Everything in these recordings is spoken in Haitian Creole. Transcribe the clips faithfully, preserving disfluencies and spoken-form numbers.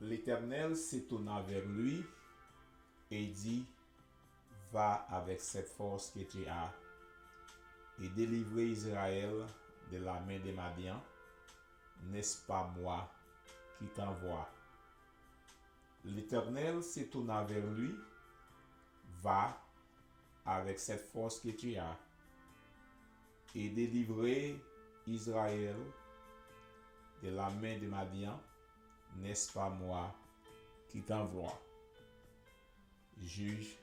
L'Éternel s'étonna vers lui et dit, Va avec cette force que tu as et délivrer Israël de la main de Madian, n'est-ce pas moi qui t'envoie? L'Éternel s'étonna vers lui, Va avec cette force que tu as et délivrer Israël de la main de Madian, n'est-ce pas moi qui t'envoie? Juge,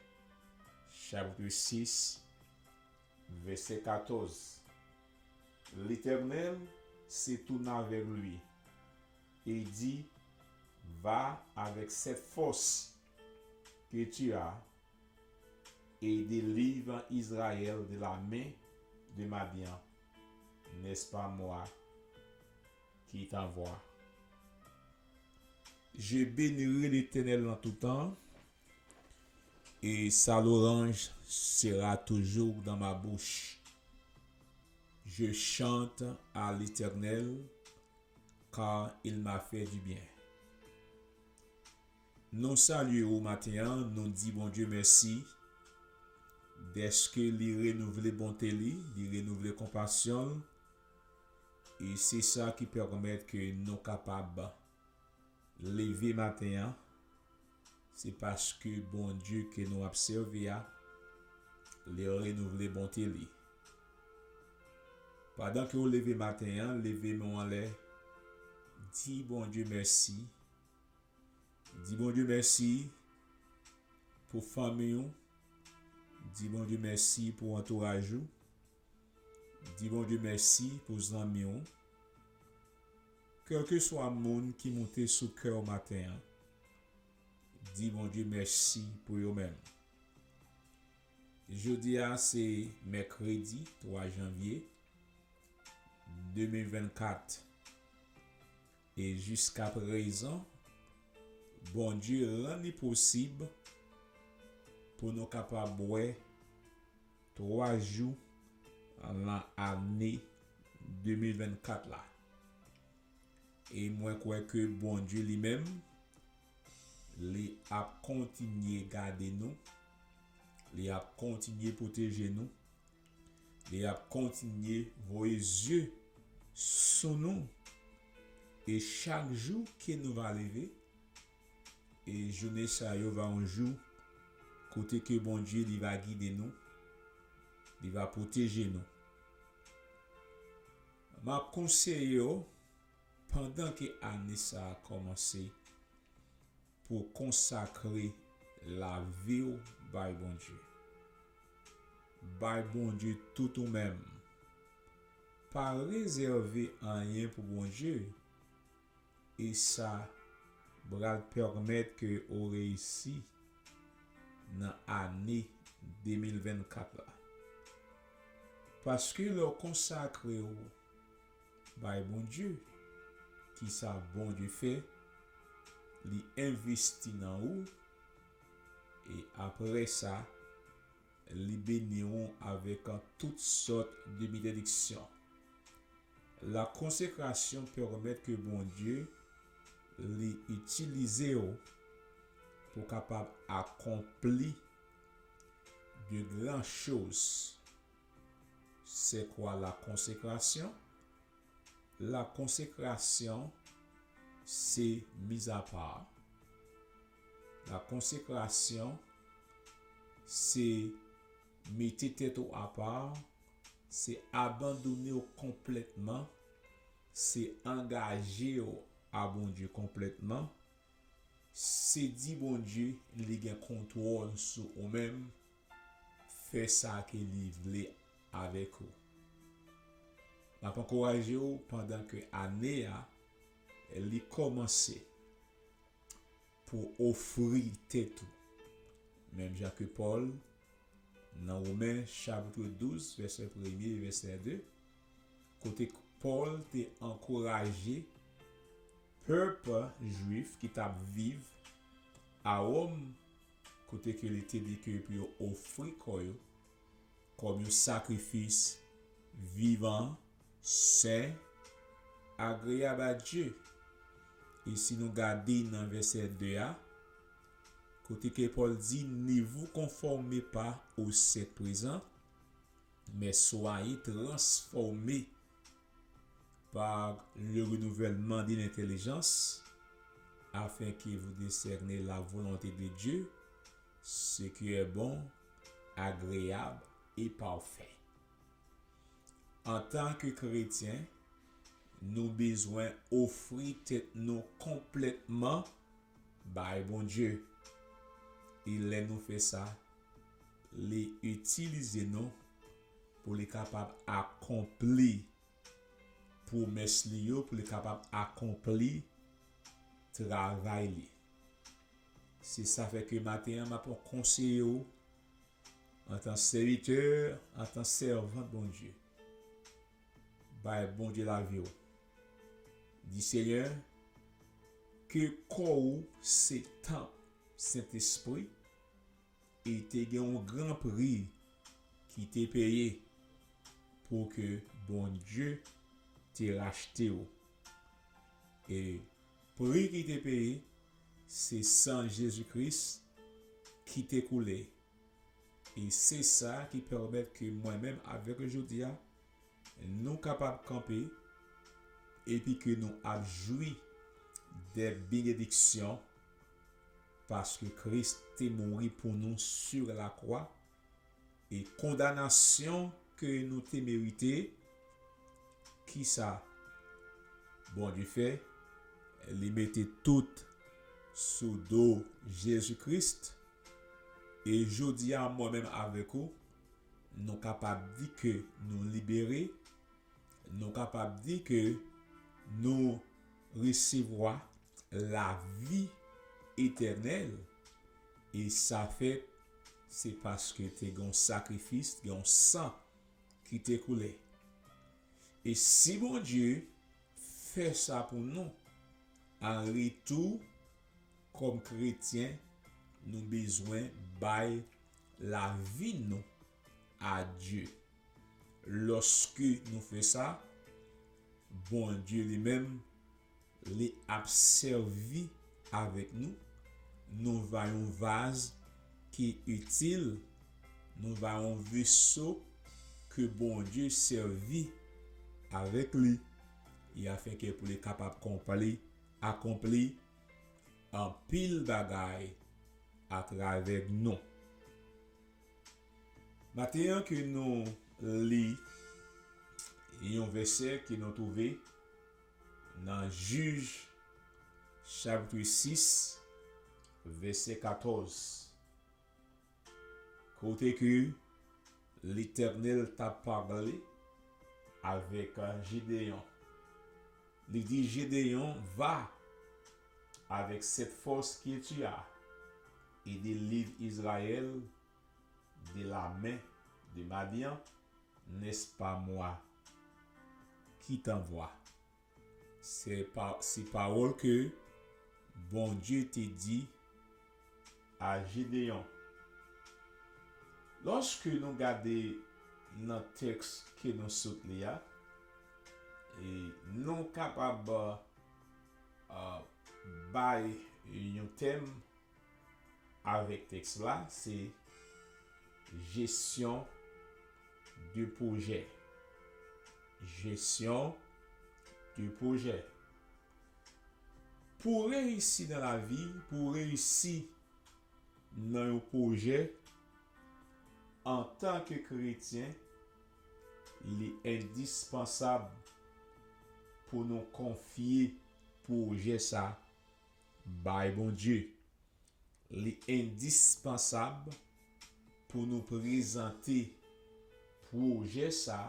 chapitre six, verset quatorze. L'Éternel se tourna vers lui et dit, Va avec cette force que tu as et délivre Israël de la main de Madian. N'est-ce pas moi qui t'envoie? Je bénirai l'Éternel en tout temps, et sa louange sera toujours dans ma bouche. Je chante à l'Éternel, car il m'a fait du bien. Nou salye ou maten an, nou di Bondye mèsi dèske li renouvle bonte li, li renouvle konpasyon l, e se sa ki pèmèt ke nou kapab leve maten an, se paske Bondye ke nou ap sèvi a, li renouvle bonte li. Pandan ke w leve maten an, leve men w anlè, di Bondye mèsi. Di Bondye mèsi pou fanmi w. Di Bondye mèsi pou antouraj ou. Di Bondye mèsi pou zanmi w. Kèlkeswa moun ki moute sou kè w maten an, di Bondye mèsi pou yo menm. Jodi a se mèkredi twa janvye de mil vennkat. E jiskaprezan, Bondye rann li posib pou nou kapab wè twa jou nan ane de mil vennkat la. E mwen kwè ke Bondye li menm, li ap kontinye gade nou, li ap kontinye pwoteje nou, li ap kontinye voye zye sou nou. E chak jou ke nou va leve, e jounen sa yo va yon jou kote ke Bondye li va gide nou, li va pwoteje nou. M ap konseye w, pandan ke ane sa a kòmanse, pou konsakre lavi w bay Bondye. Bay Bondye tout ou menm. Pa rezève anyen pou Bondye, e sa pral pèmèt ke ou reyisi nan ane de mil vennkat la. Paske lè w konsakre w bay Bondye, kisa Bondye fè? Li envesti nan ou, e apre sa, li beni w avèk tout sòt de benediksyon. Lakonsekrasyon pèmèt ke Bondye li itilize w pou kapab akonpli de gran choz. C'est quoi la consécration? La consécration, c'est mise à part. La consécration, c'est mete tèt ou apa, se abandone w konplètman, se angaje w a Bondye konplètman, se di Bondye li gen kontwòl sou ou menm, fè sa ke li vle avèk ou. M ap ankouraje w pandan ke ane a li kòmanse pou ofri tèt ou. Menm jan ke Pòl, nan Women chapit douz, vèsè premye, vèsè de, kote Pòl te ankouraje pèp jwif ki t ap viv a Wòm, kote ke li te di ke pou yo ofri kò yo kòm yon sakrifis vivan, sen, agreyab a Dye. E si nou gade nan vèsè de a, kote ke Pòl di, ne vous conformez pas au siècle présent, mais soyez transformés par le renouvellement de l'intelligence, afin que vous discerniez la volonté de Dieu, ce qui est bon, agréable et parfait. Antanke kretyen, nou bezwen ofri tèt nou konplètman bay Bondye. E lè nou fè sa, li itilize nou pou li kapab akonpli pwomès li yo, pou li kapab akonpli travay li. Se sa fè ke maten an, m ap konseye w, antan sèvitè, antan sèvant Bondye, bay Bondye lavi w. Di Senyè, ke kò w se tanp Sentespri, e te gen yon gran pri ki te peye pou ke Bondye te rachte w. E pri ki te peye, se san Jezi Kris ki te koule. E se sa ki pèmèt ke mwen menm avèk ou jodi a, nou kapab kanpe, epi ke nou ap jwi de benediksyon, paske Kris te mouri pou nou sur la croix, e kondanasyon ke nou te merite, kisa Bondye fè? Li mete tout sou do Jezi Kris. E jodi a, mwen menm avèk ou, nou kapab di ke nou libere, nou kapab di ke nou resevwa lavi etènèl. E sa fèt, se paske te gen yon sakrifis, te gen yon san ki te koule. E si Bondye fè sa pou nou, an retou, kòm kretyen, nou bezwen bay lavi nou a Dye. Lòske nou fè sa, Bondye li menm, li ap sèvi avèk nou. Nou va yon vaz ki itil, nou va yon veso ke Bondye sèvi avèk li, e afenke pou li kapab konpli, akonpli anpil bagay atravè nou. Maten an ke nou li yon vèsè ke nou twouve nan Jij chapit sis, vèsè katòz, kote ke Letènèl t ap pale avèk Jedeyon. Li di Jedeyon, va avec cette force que tu as et délivre Israël de la main de Madian, n'est-ce pas moi qui t'envoie? Se pa, se pawòl ke Bondye te di a Jedeyon. Lòske nou gade nan tèks ke nou sot li a, e nou kapab, a, bay yon tèm avèk tèks la, se jesyon de pwojè. Jesyon de pwojè. Pou w reyisi nan lavi, pou w reyisi nan yon pwojè, antanke kretyen, li endispansab pou nou konfye pwojè sa bay Bondye. Li endispansab pou nou prezante pwojè sa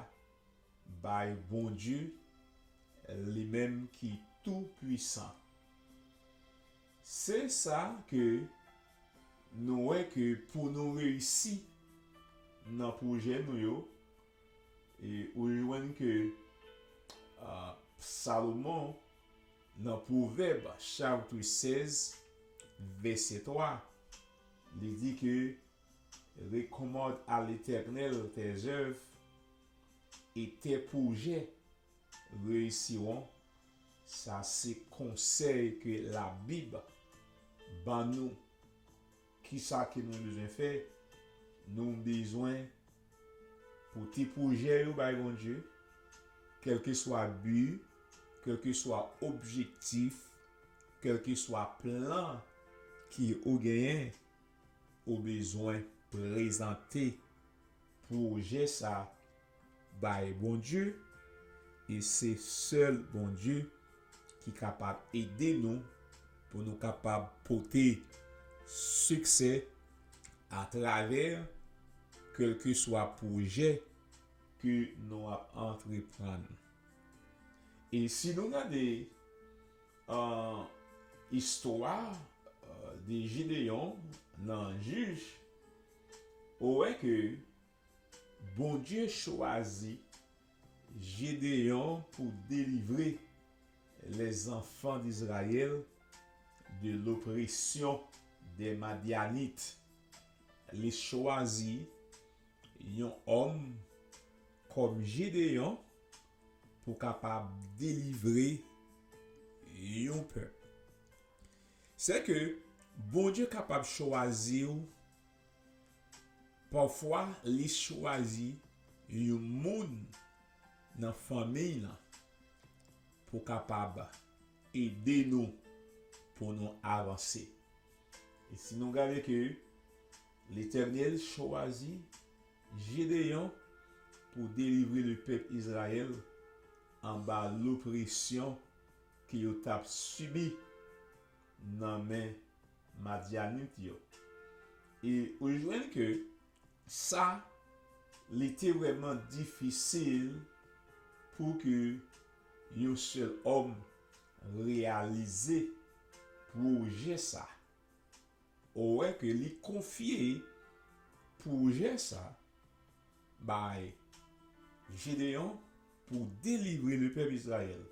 bay Bondye, li menm ki tou pwisan. Se sa ke nou wè ke pou nou reyisi nan pwojè nou yo, e ou jwenn ke, a, Salomon, nan Pwovèb, chapit sèz, vèsè twa, li di ke recommande à l'Éternel tes œuvres et tes projets réussiront. Sa se konsèy ke Labib ban nou. Kisa ke nou bezwen fè? Nou bezwen pote pwojè yo bay Bondye, kèlkeswa bi, kèlkeswa objektif, kèlkeswa plan ke ou genyen, ou bezwen prezante pwojè sa bay Bondye, e se sèl Bondye ki kapab ede nou pou nou kapab pote siksè atravè kèlkeswa pwojè ke nou ap antreprann. E si nou gade, euh, istwa, euh, de Jedeyon nan Jij, ou wè ke Bondye chwazi Jedeyon pou delivre les enfants d'Israël de l'oppression des Madianites. Li chwazi yon òm kòm Jedeyon pou kapab delivre yon pèp. Se ke Bondye kapab chwazi w, pafwa li chwazi yon moun nan fanmiy lan pou kapab ede nou pou nou avanse. E si nou gade ke Letènèl chwazi Jedeyon pou delivre le pèp Izrayèl anba lopresyon ke yo t ap sibi nan men Madyanit yo. E ou jwenn ke sa, li te vrèman difisil pou ke yon sèl òm reyalize pwojè sa. Ou wè ke li konfye pwojè sa bay Jedeyon pou delivre le pèp Izrayèl.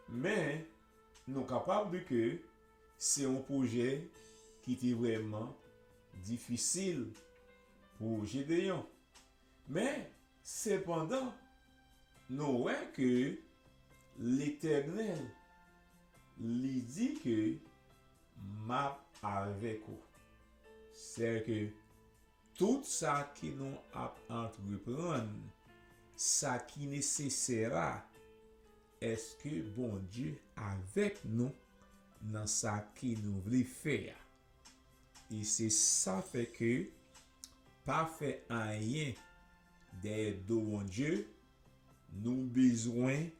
Men, nou kapab di ke se yon pwojè ki te vrèman difisil pou Jedeyon. Men, sepandan, nou wè ke Letènèl, li di ke, "M ap avèk ou." Sè ke tout sa ke nou ap antreprann, sa ki nesesè la, èske Bondye avèk nou nan sa ke nou vle fè a? E se sa fè ke pa fè anyen dèyè do Bondye, nou bezwen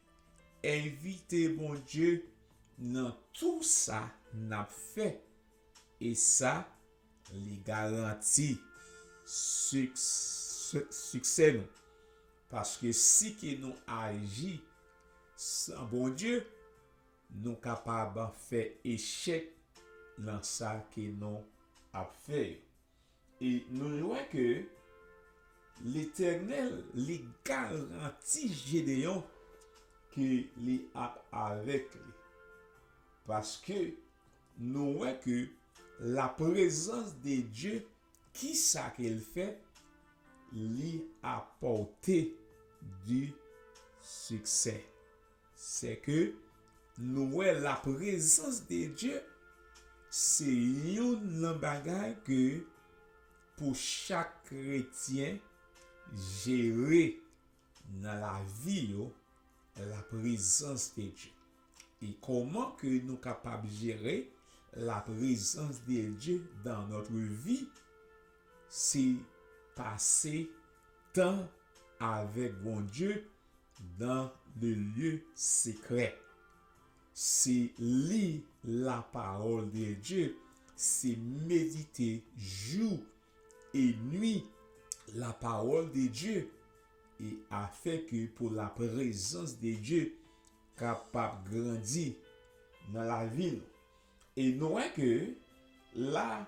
envite Bondye nan tou sa n ap fè. E sa, li garanti siks-, siksè nou. Paske si ke nou aji san Bondye, nou kapab fè echèk nan sa ke nou ap fè yo. E nou wè ke Letènèl, li garanti Jedeyon ke li ap avèk li. Paske nou wè ke la prezans de Dye, kisa ke l fè? Li apòte di siksè. Sè ke nou wè la prezans de Dye, se youn nan bagay ke pou chak kretyen jere nan lavi yo, la prezans de Dye. E kòman ke nou kapab jere la prezans de Dye dans notre vie? Se pase tan avèk Bondye dans le lieu secret. Se li la parole de Dieu, se medite jou e nwi la parole de Dieu, e afin ke pou la prezans de Dye kapab grandi nan lavi nou. E nou wè ke la,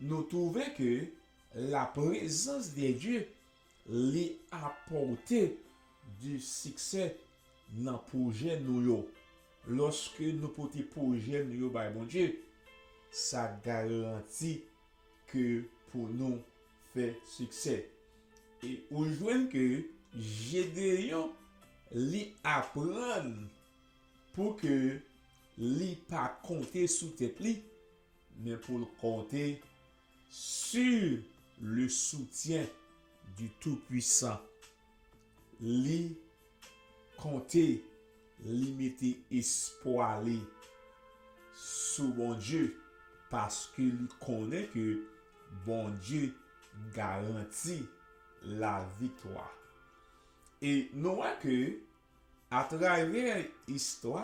nou twouve ke la prezans de Dye, li apòte di siksè nan pwojè nou yo. Lòske nou pote pwojè nou yo bay Bondye, sa garanti ke pou nou fè siksè. E ou jwenn ke Jedeyon, li aprann pou ke li pa konte sou tèt li, men pou l konte sur le soutien du Tout-Puissant. Li konte, li mete espwa li sou Bondye, paske li konnen ke Bondye garanti laviktwa. E nou wè ke atravè istwa,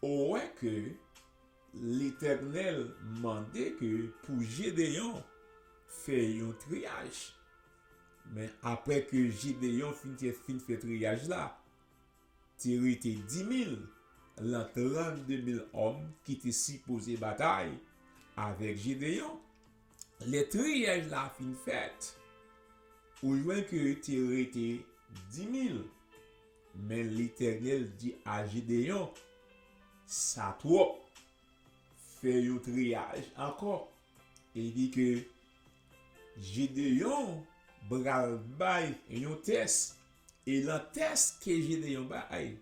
ou wè ke Letènèl mande ke pou Jedeyon fè yon triyaj. Men apre ke Jedeyon fin fè, fin fè triyaj la, te rete dis mil lan trannde mil òm ki te sipoze batay avèk Jedeyon. Lè triyaj la fin fèt, ou jwenn ke te rete dis mil. Men Letènèl di a Jedeyon, sa twòp, fè yon triyaj ankò. Epi ke Jedeyon pral bay yon tès. E lan tès ke Jedeyon bay,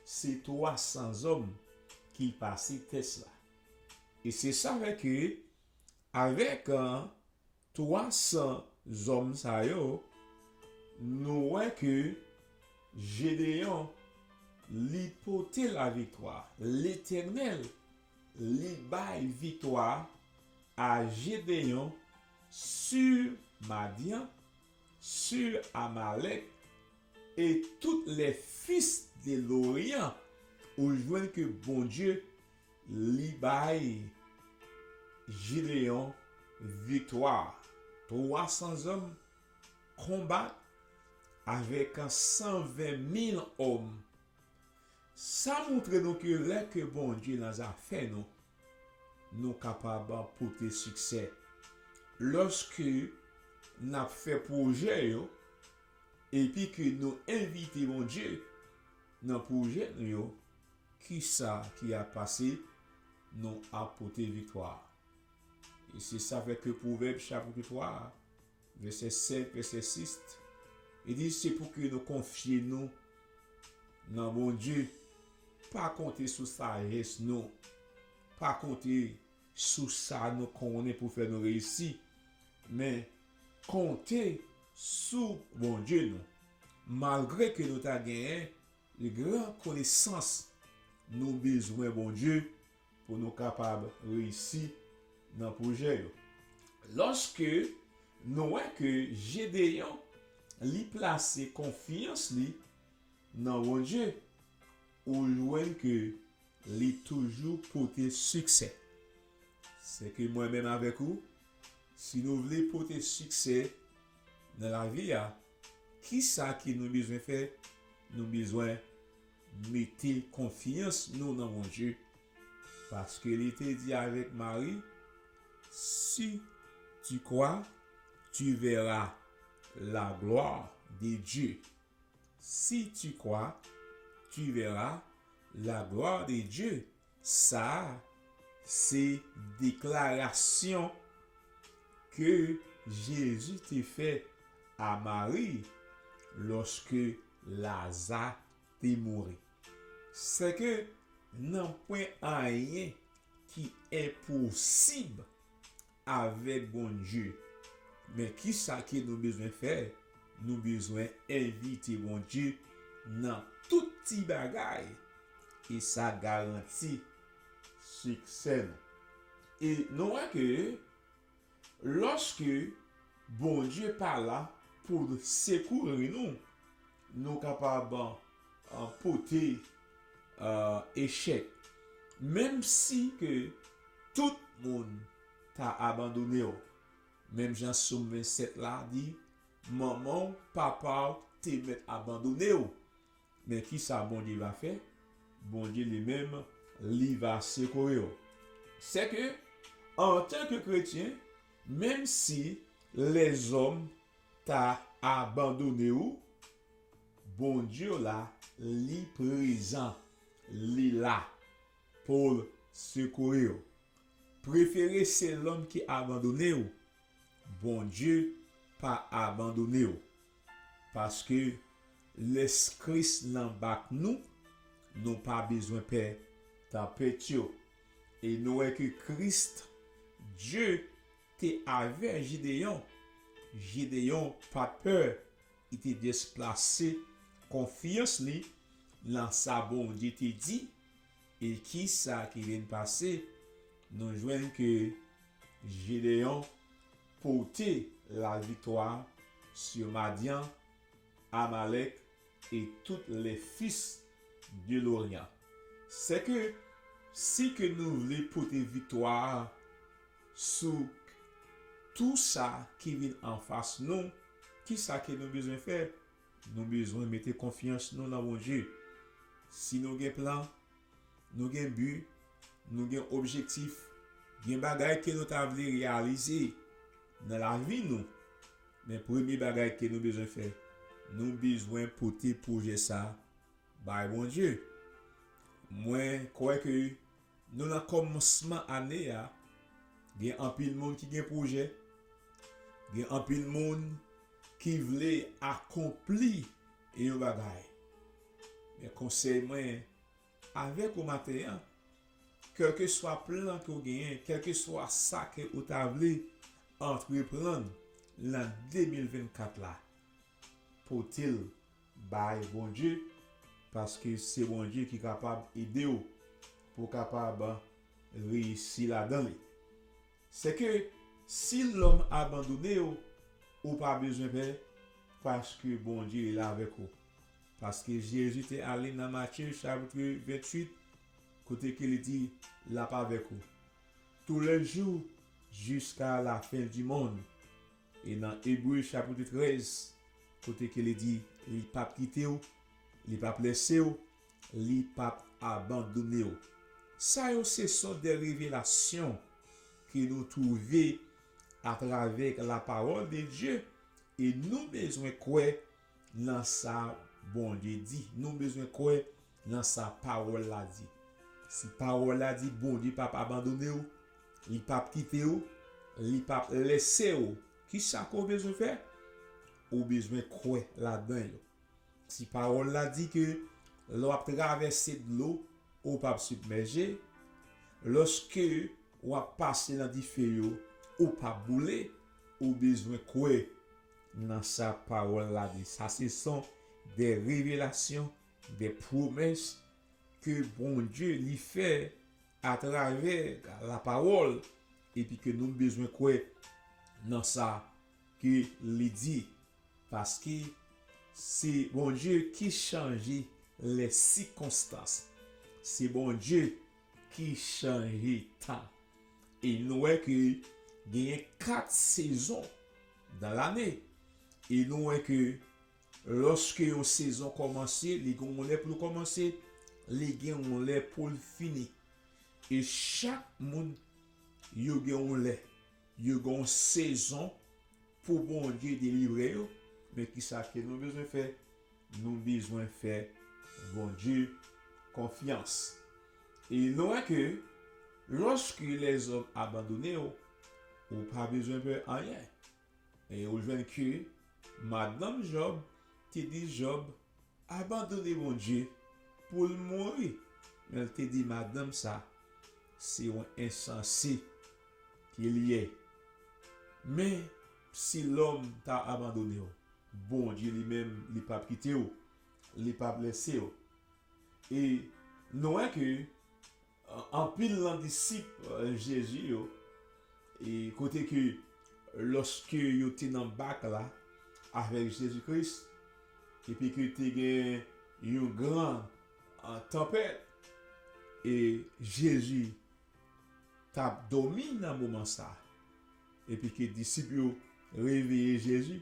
se twa san zòm ki pase tès la. E se sa fè ke avèk twa san zòm sa yo, nou wè ke Jedeyon, li pote laviktwa. Letènèl, li bay viktwa a Jedeyon sur Madian, sur Amalek, et tous les fils de l'Orient. Ou jwenn ke Bondye li bay Jedeyon viktwa. Twa san zòm konbat avèk san ven mil òm. Sa montre nou ke lè ke Bondye nan zafè nou, nou kapab pote siksè. Lòske n ap fè pwojè yo, epi ke nou envite Bondye nan pwojè nou yo, kisa ki ap pase? Nou ap pote viktwa. E se sa fè ke Pwovèb chapit twa, vèsè sèt, vèsè sis, li di, se pou ke nou konfye nou nan Bondye, pa konte sou sajès nou, pa konte sou sa nou konnen pou fè nou reyisi, men konte sou Bondye nou. Malgre ke nou ta genyen gran konesans, nou bezwen Bondye pou nou kapab reyisi nan pwojè yo. Lòske nou wè ke Jedeyon, li plase konfyans li nan Bondye, ou jwenn ke li toujou pote siksè. Sèke mwen menm avèk ou, si nou vle pote siksè nan lavi a, kisa ke nou bezwen fè? Nou bezwen mete konfyans nou nan Bondye. Paske li te di avèk Mari, si tu crois, tu verras la gloire de Dieu. Si tu crois, tu verras la gloire de Dieu. Sa a se deklarasyon ke Jezi te fè a Mari lòske Laza te mouri. Sèke nanpwen anyen ki enposib avèk Bondye. Men kisa ke nou bezwen fè? Nou bezwen envite Bondye nan tout ti bagay. E sa garanti siksè nou. E nou wè ke lòske Bondye pa la pou l sekouri nou, nou kapab, uh, pote, uh, echèk. Menm si ke tout moun ta abandone w. Menm jan Sòm vennsèt la di, manman w, papa w te mèt abandone w. Men kisa Bondye va fè? Bondye li menm, li va sekouri w. Sèke, antanke kretyen, menm si lèzòm ta abandone w, Bondye w la, li prezan, li la pou l sekouri w. Prefere se lòm ki abandone w, Bondye pa abandone w. Paske lè Kris nan bak nou, nou pa bezwen pè tanpèt yo. E nou wè ke Kris, Dye, te avè Jideyon. Jideyon pa t pè, li te jis plase konfyans li nan sa Bondye te di. E kisa ki vin pase? Nou jwenn ke Jideyon pote laviktwa sou Madyan, Amalèk e tout les fils de l'Orient. Se ke si ke nou vle pote viktwa sou tou sa ki vin anfas nou, kisa ke nou bezwen fè? Nou bezwen mete konfyans nou nan Bondye. Si nou gen plan, nou gen bi, nou gen objektif, gen bagay ke nou ta vle reyalize nan lavi nou, men premye bagay ke nou bezwen fè, nou bezwen pote pwojè sa bay Bondye. Mwen kwè ke nou nan kòmansman ane a, gen anpil moun ki gen pwojè, gen anpil moun ki vle akonpli yon bagay. Men konsèy mwen avèk ou maten an, kèlkeswa plan ke w genyen, kèlkeswa sa ke ou ta vle antreprann nan de mil vennkat la, pote l bay Bondye, paske se Bondye ki kapab ede w pou w kapab reyisi ladan li. Se ke si lòm abandone w, ou pa bezwen pè, paske Bondye li la avèk ou. Paske Jezi te ale nan Matye chapit venntuit, kote ke li di l ap avèk ou tou lè jou jiska la fen di monn. E nan Ebre chapit trèz, kote ke li di li p ap kite w, li p ap lèse w, li p ap abandone w. Sa yo se sont des révélations ke nou twouve atravè la parole de Dieu, e nou bezwen kwè nan sa Bondye di. Nou bezwen kwè nan sa pawòl la di. Si pawòl la di Bondye p ap abandone w, li p ap kite w, li p ap lèse w, kisa ke w bezwen fè? Ou bezwen kwè ladan yo. Si pawòl la di ke lè w ap travèse dlo, ou p ap sibmèje, lòske w ap pase nan dife yo, ou p ap boule, ou bezwen kwè nan sa pawòl la di. Sa se sont des révélations, des promesses ke Bondye li fè atravè la pawòl, epi ke nou bezwen kwè nan sa ke li di, paske se Bondye ki chanje les circonstances, se Bondye ki chanje tan. E nou wè ke genyen kat sezon dans l'année. E nou wè ke lòske yon sezon kòmanse, li gen yon lè pou l kòmanse, li gen yon lè pou l fini. E chak moun, yo gen yon lè, yo gen yon sezon pou Bondye delivre yo. Men kisa ke nou bezwen fè? Nou bezwen fè Bondye konfyans. E nou wè ke lòske lèzòm abandone w, ou pa bezwen pè anyen. E ou jwenn ke madanm Jòb te di Jòb abandone Bondye pou l mouri. Men l te di madanm sa, se yon ensanse ke li ye. Men si lòm ta abandone w, Bondye li menm, li p ap kite w, li p ap lèse w. E nou wè ke anpil nan disip Jezi yo, e kote ke lòske yo te nan bak la avèk Jezi Kris, epi ke te gen yon gran tanpèt, e Jezi t ap dòmi nan moman sa, epi ke disip yo reveye Jezi,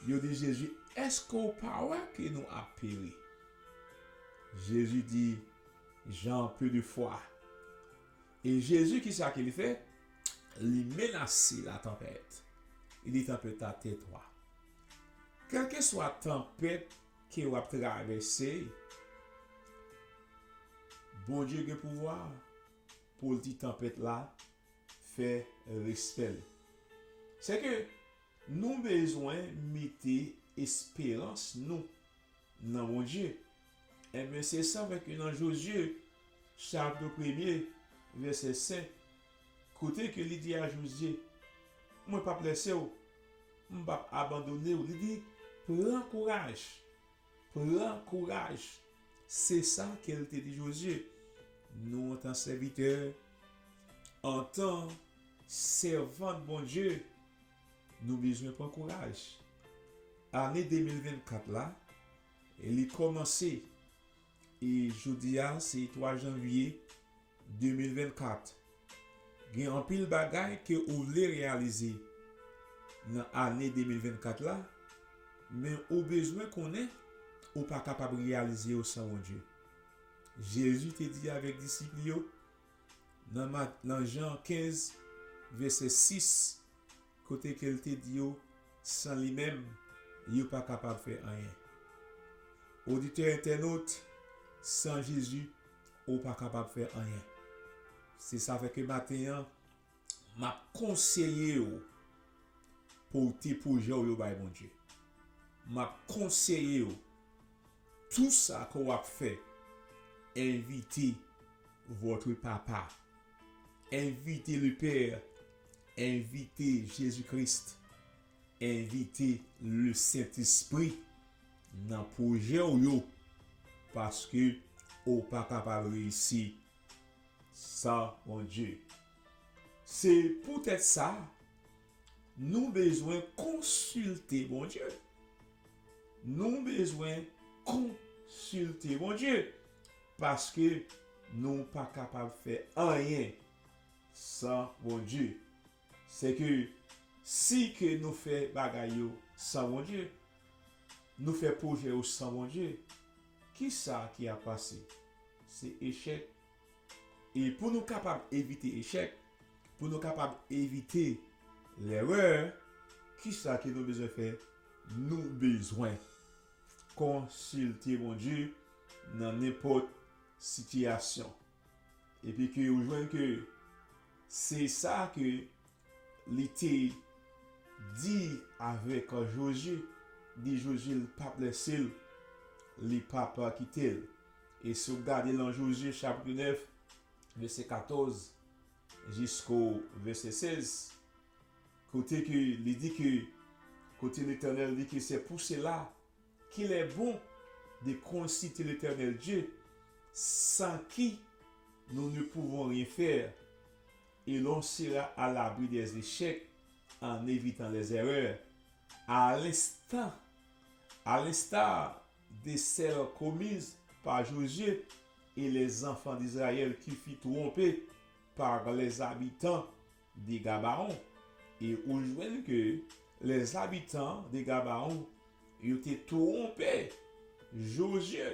yo di Jezi, èske w pa wè ke nou ap peri? Jezi di, Jan, peu de foi. E Jezi, kisa ke li fè? Li menase latanpèt. Li di tanpèt la, tètwa. Kèlkeswa tanpèt ke w ap travèse, Bondye gen pouvwa pou l di tanpèt la, fè respè l. Se ke nou bezwen mete esperans nou nan Bondye. Enben, se sa fè ke nan Jozye, chapit premye, vèsè senk, kote ke li di a Jozye, "Mwen p ap lèse w, m p ap abandone w." Li di, "Pran kouraj, pran kouraj." Se sa ke l te di Jozye. Nou, antan sèvitè, antan sèvant Bondye, nou bezwen pran kouraj. Ane de mil vennkat la, li kòmanse, e jodi a, se twa janvye de mil vennkat. Gen anpil bagay ke ou vle reyalize nan ane de mil vennkat la, men ou bezwen konnen ou pa kapab reyalize yo san Bondye. Jezi te di avèk disip li yo, nan Mat-, nan Jan kenz, vèsè sis, kote ke l te di yo, "San li menm, yo pa kapab fè anyen." Oditè, entènot, san Jezi, ou pa kapab fè anyen. Se sa fè ke maten an, m ap konseye w pote pwojè w yo bay Bondye. M ap konseye w, tou sa ke w ap fè, envite votre papa, envite le Père, envite Jezi Kris, envite le Sentespri nan pwojè w yo, paske ou pa kapab reyisi san Bondye. Se poutèt sa, nou bezwen konsilte Bondye. Nou bezwen konsilte Bondye, paske nou pa kapab fè anyen san Bondye. Se ke si ke nou fè bagay yo san Bondye, nou fè pwojè yo san Bondye, kisa ki ap pase? Se echèk. E pou nou kapab evite echèk, pou nou kapab evite lerè, kisa ke nou bezwen fè? Nou bezwen konsilte Bondye nan nenpòt sitiyasyon. Epi ke ou jwenn ke se sa ke li te di avèk Jozye, di Jozye l p ap lèse l, li p ap kite l. E si w gade nan Jozye chapit nèf, vèsè katòz jisko vèsè sèz, kote ke li di ke, kote Letènèl di ke c'est pour cela qu'il est bon de consulter l'Éternel Dieu, sans qui nous ne pouvons rien faire, et l'on sera à l'abri des échecs en évitant les erreurs, à l'instant, à l'instar de celles commises par Josué et les enfants d'Israël qui furent trompés par les habitants de Gabaon. E ou jwenn ke les habitants de Gabaon, yo te twonpe Jozye.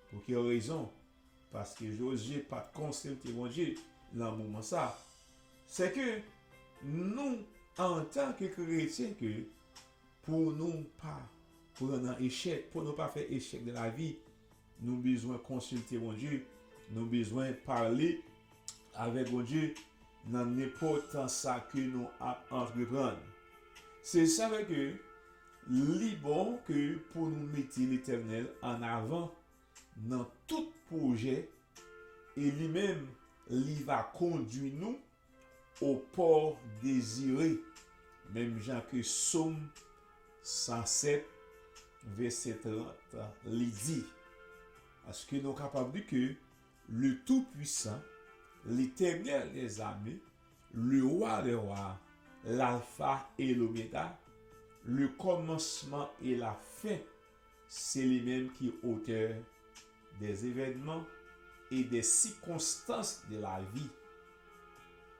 Pou ki rezon? Paske Jozye pa t konsilte Bondye nan moman sa. Se ke nou, antanke kretyen, ke pou nou pa pran nan echèk, pou nou pa fè echèk nan lavi, nou bezwen konsilte Bondye, nou bezwen pale avèk Bondye nan nenpòt sa ke nou ap antreprann. Se sa fè ke li bon ke pou nou mete Letènèl an avan nan tout pwojè, e li menm, li va kondui nou au port désiré, menm jan ke Sòm san sèt, vèsè trant, li di. Paske nou kapab di ke le Tout-Puissant, l'Éternel des armées, le Roi des rois, l'Alpha et l'Oméga, le commencement et la fin, se li menm ki otè des événements et des circonstances de la vie.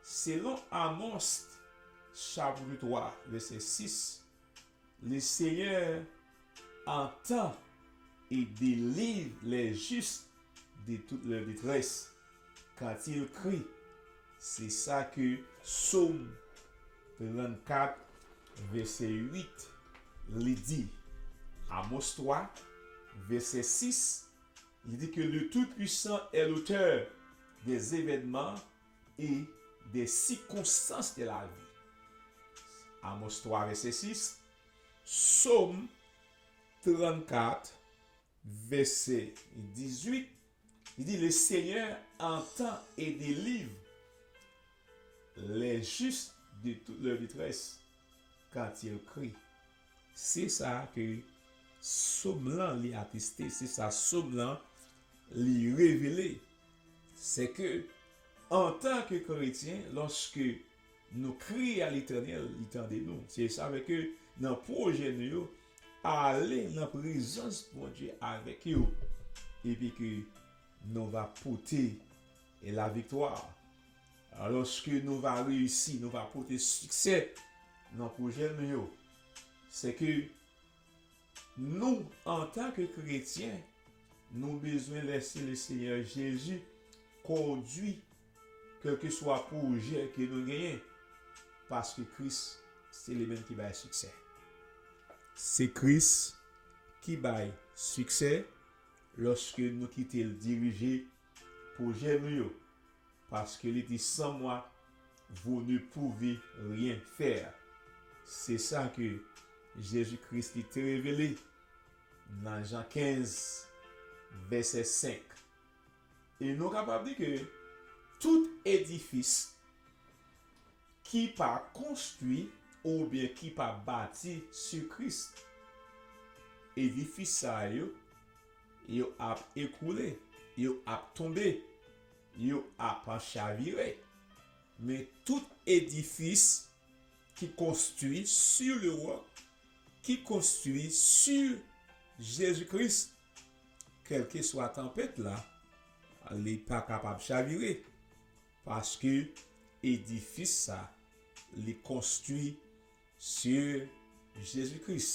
Selon Amos, chapit twa, vèsè sis, le Seigneur entend et délivre les justes de toute leur détresse quand ils crient. Se sa ke Sòm trannkat, vèsè uit, li di. Amos twa, vèsè sis, li di ke le Tout-Puissant est l'auteur des événements et des circonstances de la vie. Amos twa, vèsè sis, Sòm trannkat, Vèsè dizuit, li di, Le Seigneur entend et délivre les justes de toute leur détresse, quand ils crient. Se sa ke Sòm lan li ateste, se sa Sòm lan li revele. Se ke, antan ke kretyen, lòske nou kriye a Letènèl, li tande nou. Se sa fè ke nan pwojè nou yo, ale nan prezans Bondye avèk yo. Epi ke nou va pote laviktwa. Lòske nou va reyisi, nou va pote siksè nan pwojè nou yo. Se ke nou, antan ke kretyen, nou bezwen lèse Lesenyè Jezi kondui kèlkeswa pwojè ke nou genyen, paske Kris se li menm ki bay siksè. Se Kris ki bay siksè lòske nou kite l dirije pwojè nou yo, paske li di, Sans moi, vous ne pouvez rien faire. Se sa ke Jezi Kris li te revele nan Jan kenz, vèsè senk. E nou kapab di ke tout edifis ki pa konstwi oubyen ki pa bati sou Kris, edifis sa yo, yo ap ekoule, yo ap tonbe, yo ap chavire. Men tout edifis ki konstwi sur le roc, ki konstwi sur Jezi Kris, kèlkeswa tanpèt la, li pa kapab chavire, paske edifis sa, li konstwi sur Jezi Kris.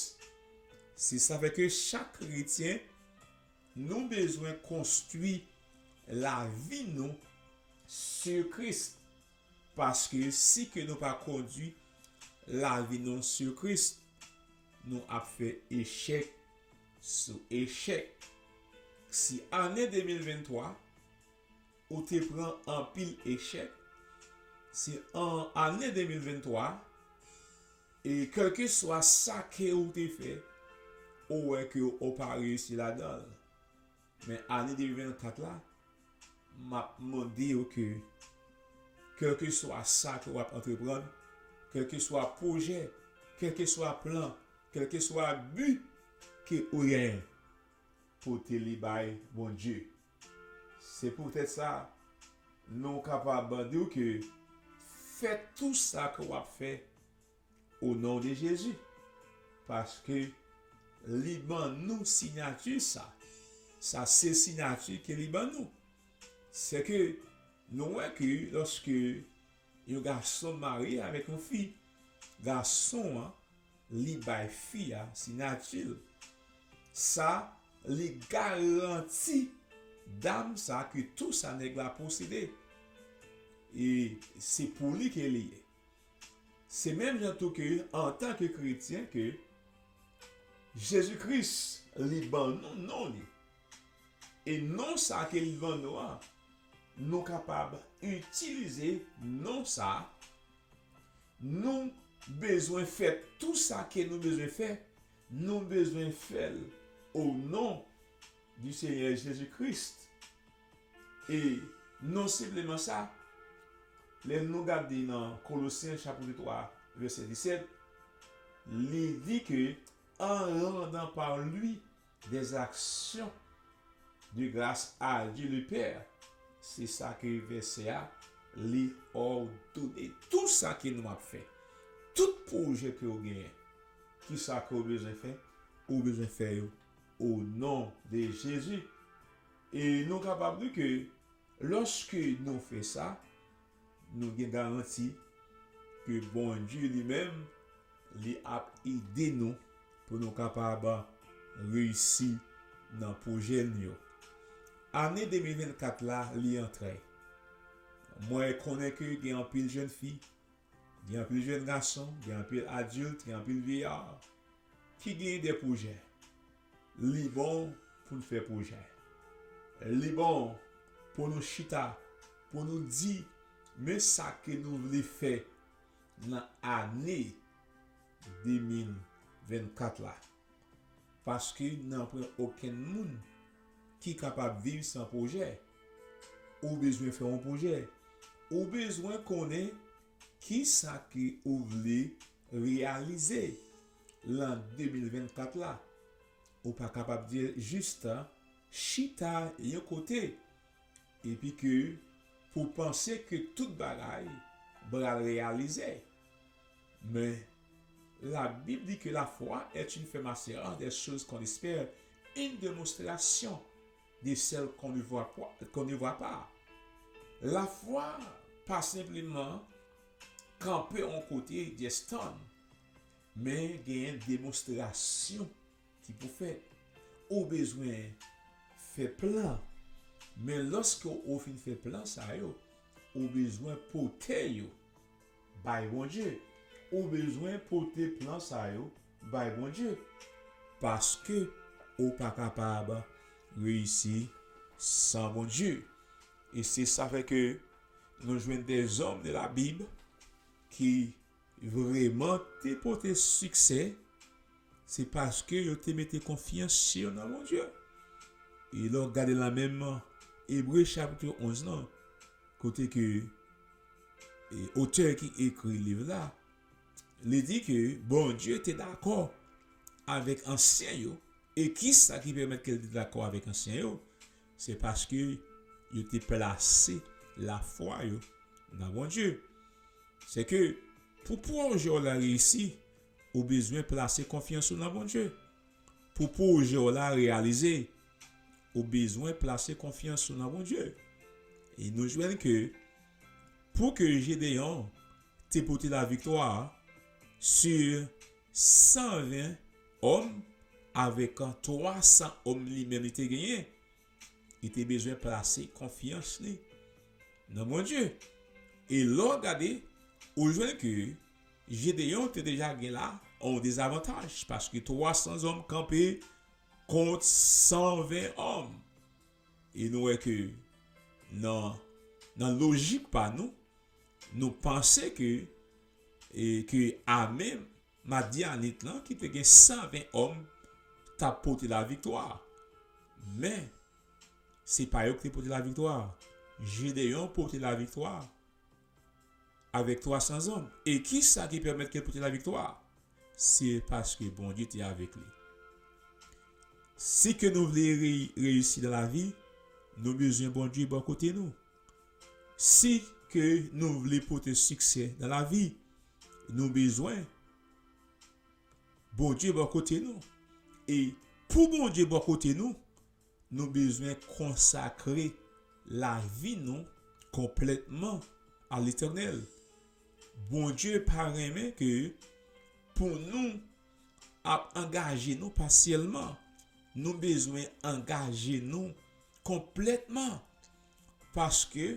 Se sa fè ke chak kretyen, nou bezwen konstwi lavi nou sur Kris. Paske si ke nou pa kondui lavi nou sur Kris, nou ap fè echèk sou echèk. Si ane de mil venntwa, ou te pran anpil echèk, si an ane de mil venntwa, e kèlkeswa sa ke ou te fè, ou wè ke ou pa reyisi ladan l. Men ane de mil vennkat la, m ap mande w ke, kèlkeswa sa ke w ap antreprann, kèlkeswa pwojè, kèlkeswa plan, kèlkeswa bi ke ou genyen, pote li bay Bondye. Se poutèt sa, nou kapab di w ke fè tou sa ke w ap fè o non de Jezi. Paske li ban nou siyati sa. Sa se siyati ke li ban nou. Se ke nou wè ke lòske yon gason marye avèk yon fi, gason an, li bay fi a siyati l. Sa, li garanti dam sa ke tou sa nèg la posede. E se pou li ke li ye. Se menm jan tou ke, antan ke kretyen, ke Jezi Kris, li ban nou non li. E non sa ke li ban nou an, nou kapab itilize non sa. Nou bezwen fè tou sa ke nou bezwen fè, nou bezwen fè l o non du Seigneur Jésus-Christ. E non senpleman sa, lè nou gade nan Kolosyen chapit twa, vèsè disèt, li di ke, en rendant par lui des actions de grâce à Dieu le Père. Se sa ke vèsè a, li òdone tou sa ke nou ap fè. Tout pwojè ke w genyen, ki sa ke w bezwen fè? Ou bezwen fè yo o non de Jezi. E nou kapab di ke lòske nou fè sa, nou gen garanti ke Bondye li menm, li ap ede nou pou nou kapab reyisi nan pwojè n yo. Ane de mil vennkat la, li antre. Mwen konnen ke gen anpil jèn fi, gen anpil jèn gason, gen anpil adilt, gen anpil vyeyar ki gen de pwojè. Li bon pou n fè pwojè. Li bon pou nou chita, pou nou di, men sa ke nou vle fè nan ane de mil vennkat la. Paske nan pran okenn moun ki kapab viv san pwojè. Ou bezwen fè yon pwojè. Ou bezwen konnen kisa ke ou vle reyalize lan de mil vennkat la. Ou pa kapab di jis chita yon kote epi ke pou panse ke tout bagay pral reyalize. Men, la Bible dit que la foi est une ferme assurance des choses qu'on espère, une démonstration de celles qu'on ne voit pas, qu'on ne voit pas. Lafwa pa senpleman kanpe yon kote, just stand, men genyen demonstrasyon ki pou fèt. Ou bezwen fè plan. Men lòske ou fin fè plan sa yo, ou bezwen pote yo bay Bondye. Ou bezwen pote plan sa yo bay Bondye. Paske ou pa kapab reyisi san Bondye. E se sa fè ke nou jwenn des hommes de la Bible ki vrèman te pote siksè, se paske yo te mete konfyans yo nan Bondye. E lè w gade la menm Ebre chapit onz lan, kote ke e, otè ki ekri liv la, li di ke Bondye te dakò avèk ansyen yo. E kisa ki pèmèt ke l te dakò avèk ansyen yo? Se paske yo te plase lafwa yo nan Bondye. Se ke pou pwojè w la reyisi, ou bezwen plase konfyans ou nan Bondye. Pou pwojè w la reyalize, ou bezwen plase konfyans ou nan Bondye. E nou jwenn ke pou ke Jedeyon te pote laviktwa sou san ven òm avèk twa san òm li menm li te genyen, li te bezwen plase konfyans li nan Bondye. E lè w gade, ou jwenn ke Jedeyon te deja gen la yon dezavantaj, paske twa san zòm kanpe kont san ven òm. E nou wè ke nan, nan lojik pa nou, nou panse ke, e, ke ame Madyanit lan, ki te gen san ven òm, t ap pote laviktwa. Men, se pa yo ki te pote laviktwa. Jedeyon pote laviktwa avèk twa san zòm. E kisa ki pèmèt ke l pote laviktwa? Se paske Bondye te avèk li. Si ke nou vle re-, reyisi nan lavi, nou bezwen Bondye bò kote nou. Si ke nou vle pote siksè nan lavi, nou bezwen Bondye bò kote nou. E pou Bondye bò kote nou, nou bezwen konsakre lavi nou konplètman a Letènèl. Bondye pa renmen ke pou nou ap angaje nou pasyèlman. Nou bezwen angaje nou konplètman. Paske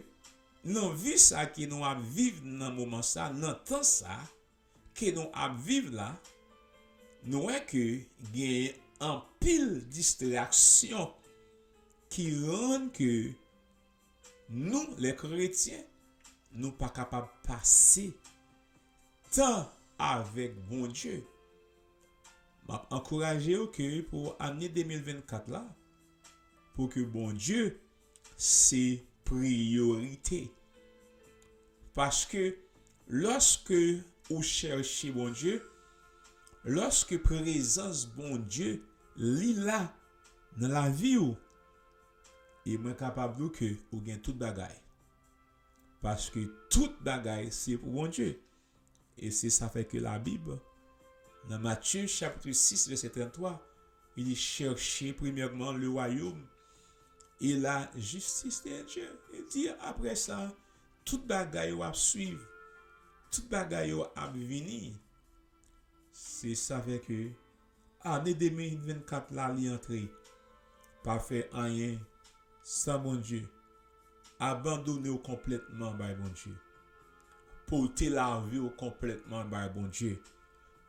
nan vi sa ke nou ap viv nan moman sa, nan tan sa ke nou ap viv la, nou wè ke gen anpil distraksyon ki rann ke nou, lè kretyen, nou pa kapab pase tan avèk Bondye. M ap ankouraje w ke pou ane de mil vennkat la, pou ke Bondye se priyorite. Paske lòske ou chèche Bondye, lòske prezans Bondye li la nan lavi w, e mwen kapab di w ke ou gen tout bagay. Paske tout bagay se pou Bondye. E se sa fè ke Labib, nan Matye chapit sis vèsè tranntwa, li di, cherchez premièrement le royaume et la justice de Dieu. Li di, apre sa, tout bagay yo ap swiv, tout bagay yo ap vini. Se sa fè ke ane de mil vennkat la li antre. Pa fè anyen san Bondye. Abandone w konplètman bay Bondye. Pote lavi w konplètman bay Bondye.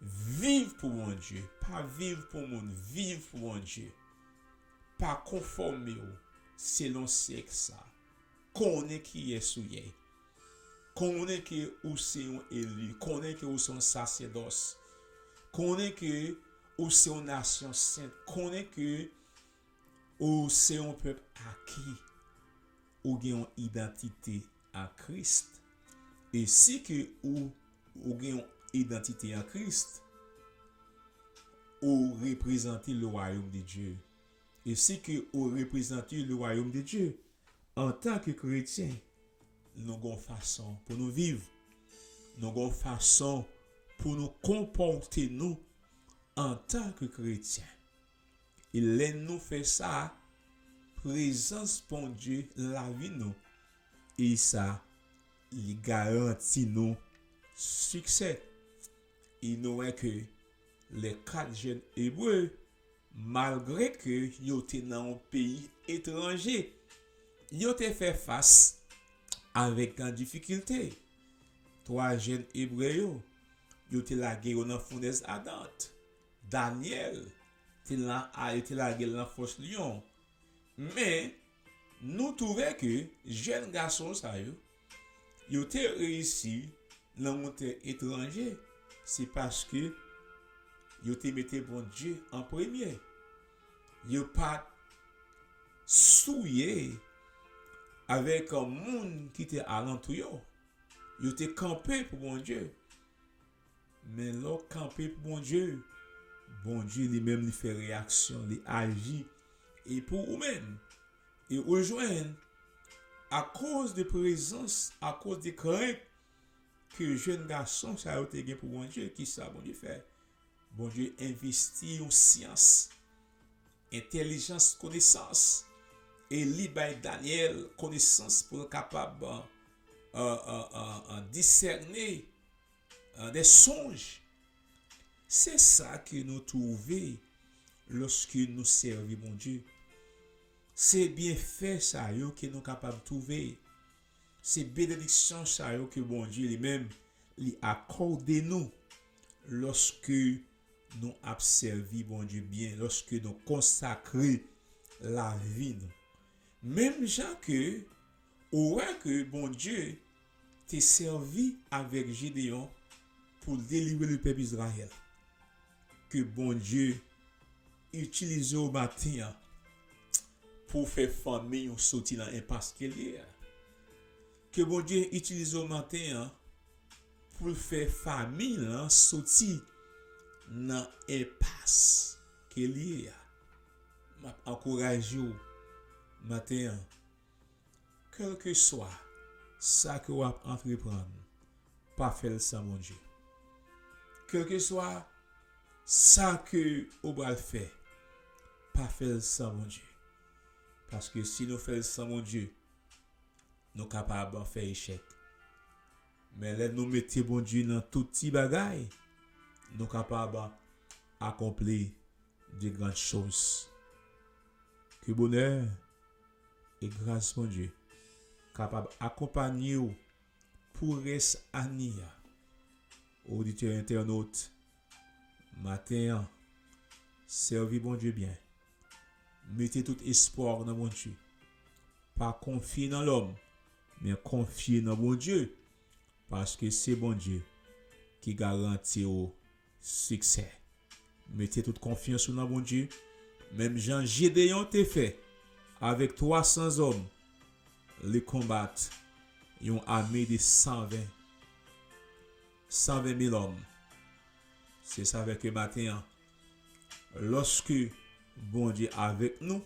Viv pou Bondye. Pa viv pou moun. Viv pou Bondye. Pa konfòme w selon syèk sa. Konnen kiyès ou ye. Konnen ke ou se yon eli. Konnen ke ou se yon sasèdòs. Konnen ke ou se yon nasyon sent. Konnen ke ou se yon pèp aki. Ou gen yon idantite an Kris. E si ke ou, ou gen yon idantite an Kris, ou reprezante le royaume de Dieu. E si ke ou reprezante le royaume de Dieu, antan ke kretyen, nou gon fason pou nou viv. Nou gon fason pou nou konpòte nou antan ke kretyen. E lè nou fè sa, prezans Bondye nan lavi nou, e sa, li garanti nou siksè. E nou wè ke lè kat jèn Ebre, malgre ke yo te nan yon peyi etranje, yo te fè fas avèk difikilte. Twa jèn Ebre yo, yo te lage yo nan founèz adan. Danyèl te la, a, yo te lage l nan fòs lyon. Men, nou twouve ke jèn gason sa yo, yo te reyisi nan yon tè etranje, se paske yo te mete Bondye an premye. Yo pa t souye avèk moun ki te alantou yo. Yo te kanpe pou Bondye. Men lè w kanpe pou Bondye, Bondye li menm li fè reyaksyon, li aji. E pou ou menm, e ou jwenn, akoz de prezans, akoz de krent ke jèn gason sa yo te gen pou Bondye, kisa Bondye fè? Bondye envesti yon syans, entèlijans, konesans, e li bay Danyèl konesans pou l kapab, euh, euh, euh, euh, disène, euh, des songes. Se sa ke nou twouve lòske nou sèvi Bondye. Se byenfè sa yo ke nou kapab twouve. Se benediksyon sa yo ke Bondye li menm li akòde nou lòske nou ap sèvi Bondye byen, lòske nou konsakre lavi nou. Menm jan ke ou wè ke Bondye te sèvi avèk Jedeyon pou delivre le pèp Izrayèl. Ke Bondye itilize w maten an pou fè fanmi w soti nan enpas ke l ye a. Ke Bondye itilize w maten an pou l fè fanmi lan soti nan enpas ke l ye a. M ap ankouraje w maten an, kèlkeswa sa ke w ap antreprann, pa fè l san Bondye. Kèlkeswa sa ke w pral fè, pa fè l san Bondye. Paske si nou fè l san Bondye, nou kapab fè echèk. Men lè nou mete Bondye nan tout ti bagay, nou kapab akonpli de grandes choses. Ke bonè e gras Bondye kapab akonpanye w pou rès ane a. Oditè, entènot, maten an, sèvi Bondye byen. Mete tout espwa w nan Bondye. Pa konfye nan lòm, men konfye nan Bondye, paske se Bondye ki garanti w siksè. Mete tout konfyans ou nan Bondye, menm jan Jedeyon te fè avèk twa san zòm, li konbat yon ame de san ven, san ven mil òm. Se sa fè ke maten an, lòske Bondye avèk nou,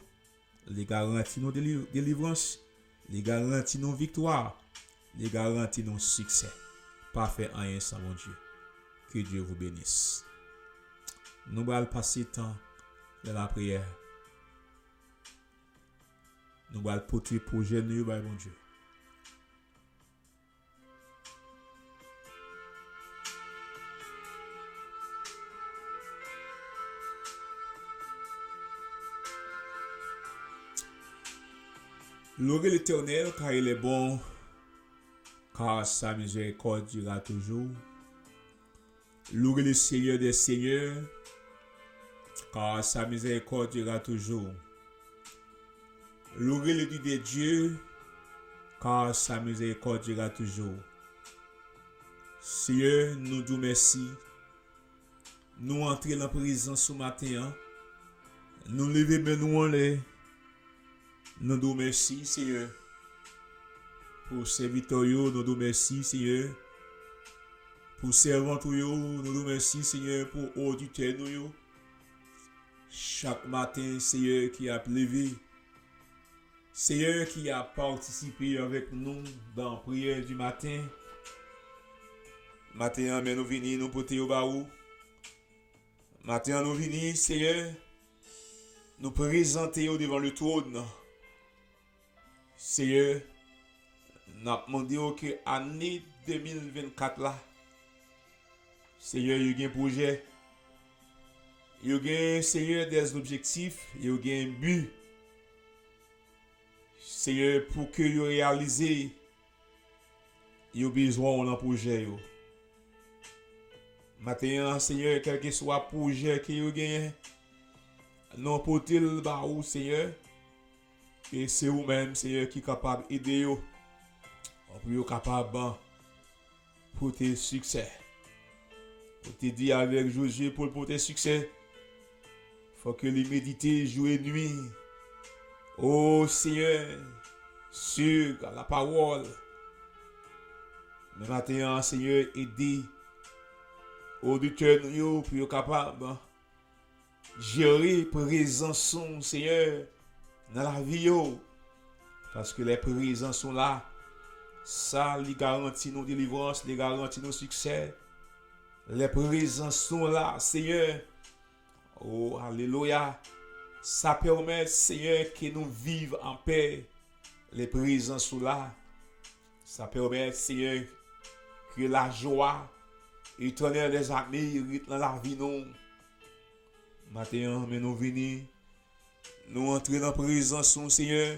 li garanti nou deli-, delivrans, li garanti nou viktwa, li garanti nou siksè. Pa fè anyen san Bondye. Que Dieu vous bénisse. Nou pral pase tan nan lapriyè. Nou pral pote pwojè nou yo bay Bondye. Louez l'Éternel, car il est bon, car sa miséricorde durera toujours. Louez le Seigneur des seigneurs, car sa miséricorde durera toujours. Louez le Dieu des dieux, car sa miséricorde durera toujours. Senyè, nou di w mèsi Nou antre nan prezans ou maten an. Nou leve men nou anlè. Nou di w mèsi, Senyè, pou sèvitè w yo. Nou di w mèsi, Senyè, pou sèvant ou yo. Nou di w mèsi, Senyè, pou oditè nou yo. Chak maten, Senyè, ki ap leve, Senyè, ki ap patisipe avèk nou dan priyè di maten. Maten an, men nou vini, nou pote yo ba ou. Maten an, nou vini, Senyè, nou prezante yo devan le twòn. Senyè, n ap mande w ke ane de mil vennkat la, Senyè, yo gen pwojè, yo gen, Senyè, dè objektif, yo gen bi. Senyè, pou ke yo reyalize, yo bezwen w nan pwojè yo. Maten an, Senyè, kèlkeswa pwojè ke yo genyen, nou pote l ba ou, Senyè. E se ou menm, Senyè, ki kapab ede yo, pou yo kapab pote siksè. Ou te di avèk Jozye pou l pote siksè, fòk li medite jou e nwi. O Senyè, sur la pawòl. Men maten an, Senyè, ede oditè nou yo pou yo kapab jere prezans ou, Senyè, nan lavi yo. Paske lè prezans ou la, sa li garanti nou delivrans, li garanti nou siksè. Lè prezans ou la, Senyè, o, alelouya, sa pèmèt, Senyè, ke nou viv an pè. Lè prezans ou la, sa pèmèt, Senyè, ke lajwa etènèl dèzame ret nan lavi nou. Maten an, men nou vini, nou antre nan prezans ou, Senyè.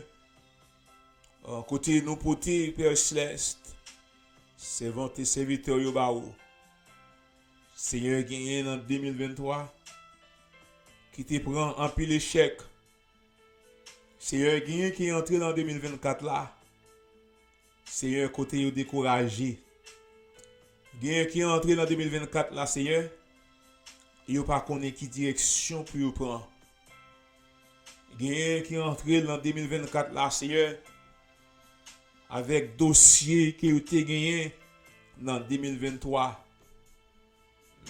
Kote nou pote, Pè Selès, sèvant e sèvitè yo ba ou. Senyè, genyen nan de mil venntwa ki te pran anpil echèk. Senyè, genyen ki antre nan de mil vennkat la, Senyè, kote yo dekouraje. Genyen ki antre nan de mil vennkat la, Senyè, yo pa konnen ki direksyon pou yo pran. Genyen ki antre nan de mil vennkat la, Senyè, avèk dosye ke yo te genyen nan de mil venntwa.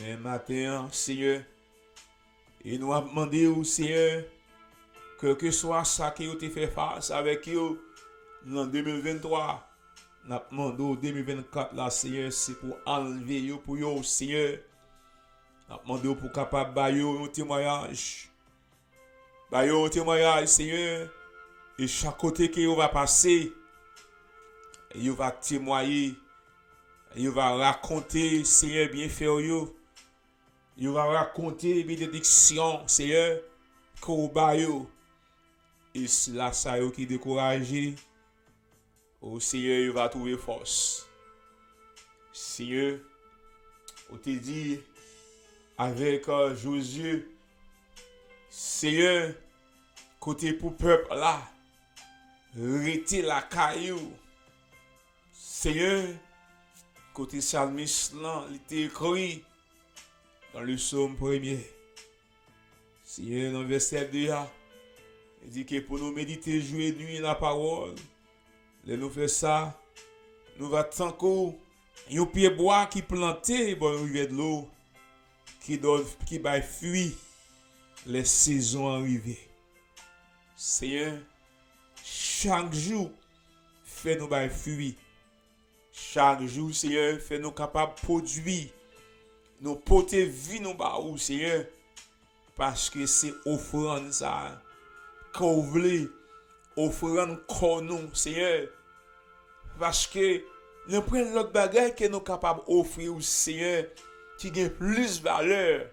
Men maten an, Senyè, e nou ap mande w, Senyè, kèlkeswa sa ke yo te fè fas avèk yo nan de mil venntwa, n ap mande w de mil vennkat la, Senyè, se pou anlve yo pou yo, Senyè. N ap mande w pou kapab ba yo yon temwayaj. Ba yo yon temwayaj, Senyè, e chak kote ke yo va pase, yo va temwaye, yo va rakonte, Senyè, byenfè w yo, yo va rakonte benediksyon, Senyè, ke w ba yo. E sila sa yo ki dekouraje, o Senyè, yo va twouve fòs. Senyè, ou te di avèk, euh, Jozye, Senyè, kote pou pèp la, rete lakay ou. Senyè, kote salmis lan, li te ekri nan le sòm premye. Senyè, nan vèsè de a, li di ke pou nou medite jou e nwi la pawòl. Lè nou fè sa, nou va tankou yon pye bwa ki plante bò yon rivyè dlo, ki dòt, ki bay fwi lè sezon an rive. Senyè, chak jou, fè nou bay fwi. Chak jou, Senyè, fè nou kapab pwodui. Nou pote vi nou ba ou, Senyè, paske se ofrann sa ke w vle, ofrann kò nou, Senyè. Paske nanpwen lòt bagay ke nou kapab ofri w, Senyè, ki gen plis valè.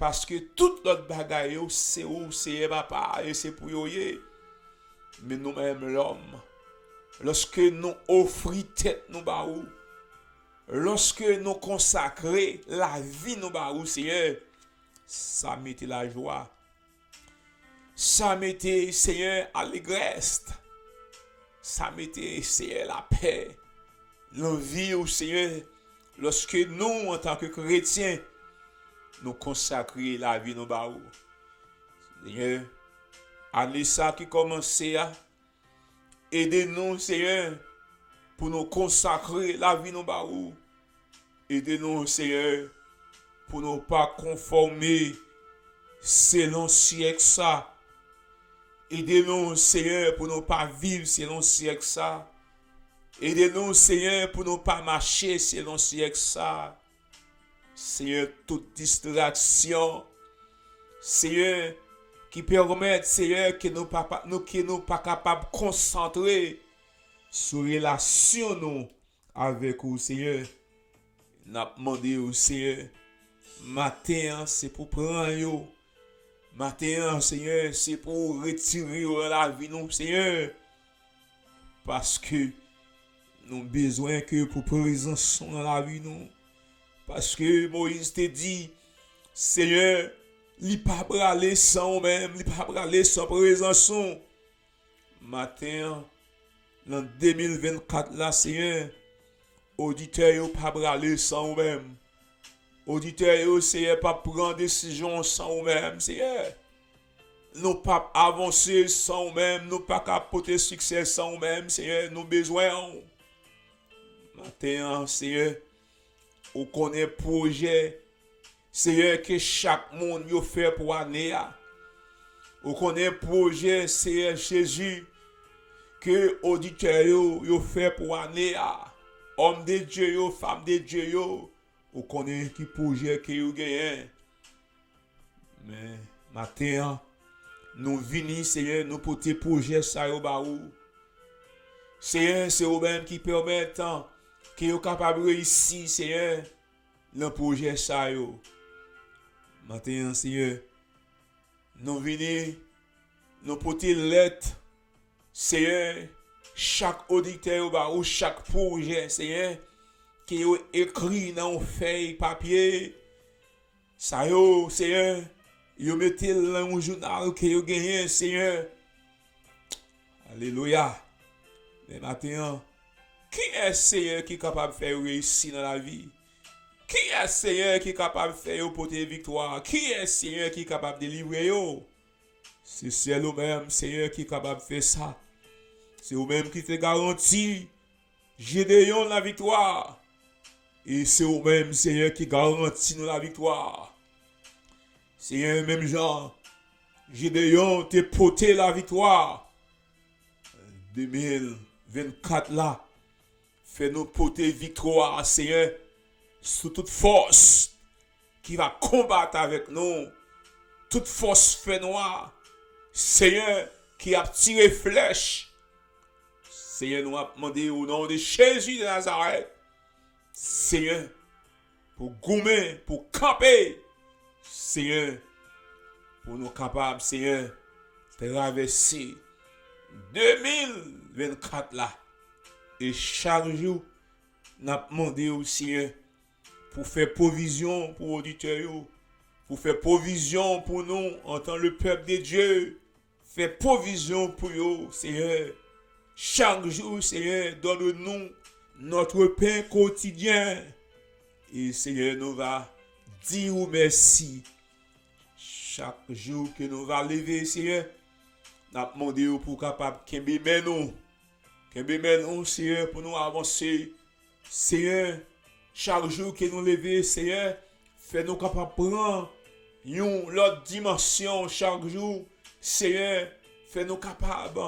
Paske tout lòt bagay yo, se ou, Senyè Papa, e se pou yo ye. Men nou menm, lòm, lòske nou ofri tèt nou ba ou, lòske nou konsakre lavi nou ba ou, Senyè, sa mete lajwa. Sa mete, Senyè, alegrès. Sa mete, Senyè, lapè nan vi w, Senyè. Lòske nou, antanke kretyen, nou konsakre lavi nou ba ou. Senyè, ane sa ki kòmanse a, ede nou, Senyè, pou nou konsakre lavi nou ba ou. Ede nou, Senyè, pou nou pa konfòme selon syèk sa. Ede nou, Senyè, pou nou pa viv selon syèk sa. Ede nou, Senyè, pou nou pa mache selon syèk sa. Senyè, tout distraksyon, Senyè, ki pèmèt, Senyè, ke nou pa, pa, nou, ke nou pa kapab konsantre sou relasyon nou avèk ou, Senyè. N ap mande w, Senyè, maten an, se pou pran yo. Maten an, Senyè, se pou w retire yo nan lavi nou, Senyè. Paske nou bezwen ke pou prezans ou nan lavi nou. Paske Moyiz te di, Senyè, li pa prale san ou menm, li pa prale san prezans ou. Maten an, nan de mil vennkat la, Senyè, oditè yo pa prale san ou menm. Oditè yo, Senyè, p ap pran desizyon san ou menm, Senyè. Nou p ap avanse san ou menm, nou pa ka pote siksè san ou menm, Senyè, nou bezwen w. Maten an, Senyè, ou konnen pwojè, Senyè, ke chak moun yo fè pou ane a. Ou konnen pwojè, Senyè Jezi, ke oditè yo, yo fè pou ane a. Òm de Dye yo, fanm de Dye yo, ou konnen ki pwojè ke yo genyen. Men, maten an, nou vini, Senyè, nou pote pwojè sa yo ba ou. Senyè, se ou menm ki pèmèt ke yo kapab reyisi, Senyè, nan pwojè sa yo. Maten an, Senyè, nou vini, nou pote lèt, Senyè, chak oditè yo ba ou, chak pwojè, Senyè, ke yo ekri nan yon fèy papye. Sa yo, Senyè, yo mete l nan yon jounal ke yo genyen, Senyè. Alelouya. Men maten an, kiyès, Senyè, ki kapab fè yo reyisi nan lavi? Kiyès, Senyè, ki kapab fè yo pote viktwa? Kiyès, Senyè, ki kapab delivre yo? Se sèl ou menm, Senyè, ki kapab fè sa. Se ou menm ki te garanti Jedeyon laviktwa. E se ou menm, Senyè, ki garanti nou laviktwa. Senyè, menm jan Jedeyon te pote laviktwa de mil vennkat la, fè nou pote viktwa, Senyè, sou tout fòs ki va konbat avèk nou, tout fòs fènwa, Senyè, ki ap tire flèch. Senyè, nou ap mande o non de Jezi de Nazarèt, Senyè, pou goumen, pou kanpe, Senyè, pou nou kapab, Senyè, travèse de mil vennkat la. E chak jou, n ap mande w, Senyè, pou fè pwovizyon pou oditè yo, pou fè pwovizyon pou nou antan le pèp de Dye, fè pwovizyon pou yo, Senyè. Chak jou, Senyè, donne-nous notre pain quotidien. E, Senyè, nou va di ou mèsi. Chak jou ke nou va leve, Senyè, n ap mande w pou w kapab kenbe men nou. Kenbe men nou, Senyè, pou nou avanse. Senyè, chak jou ke nou leve, Senyè, fè nou kapab pran yon lòt dimansyon chak jou. Senyè, fè nou kapab,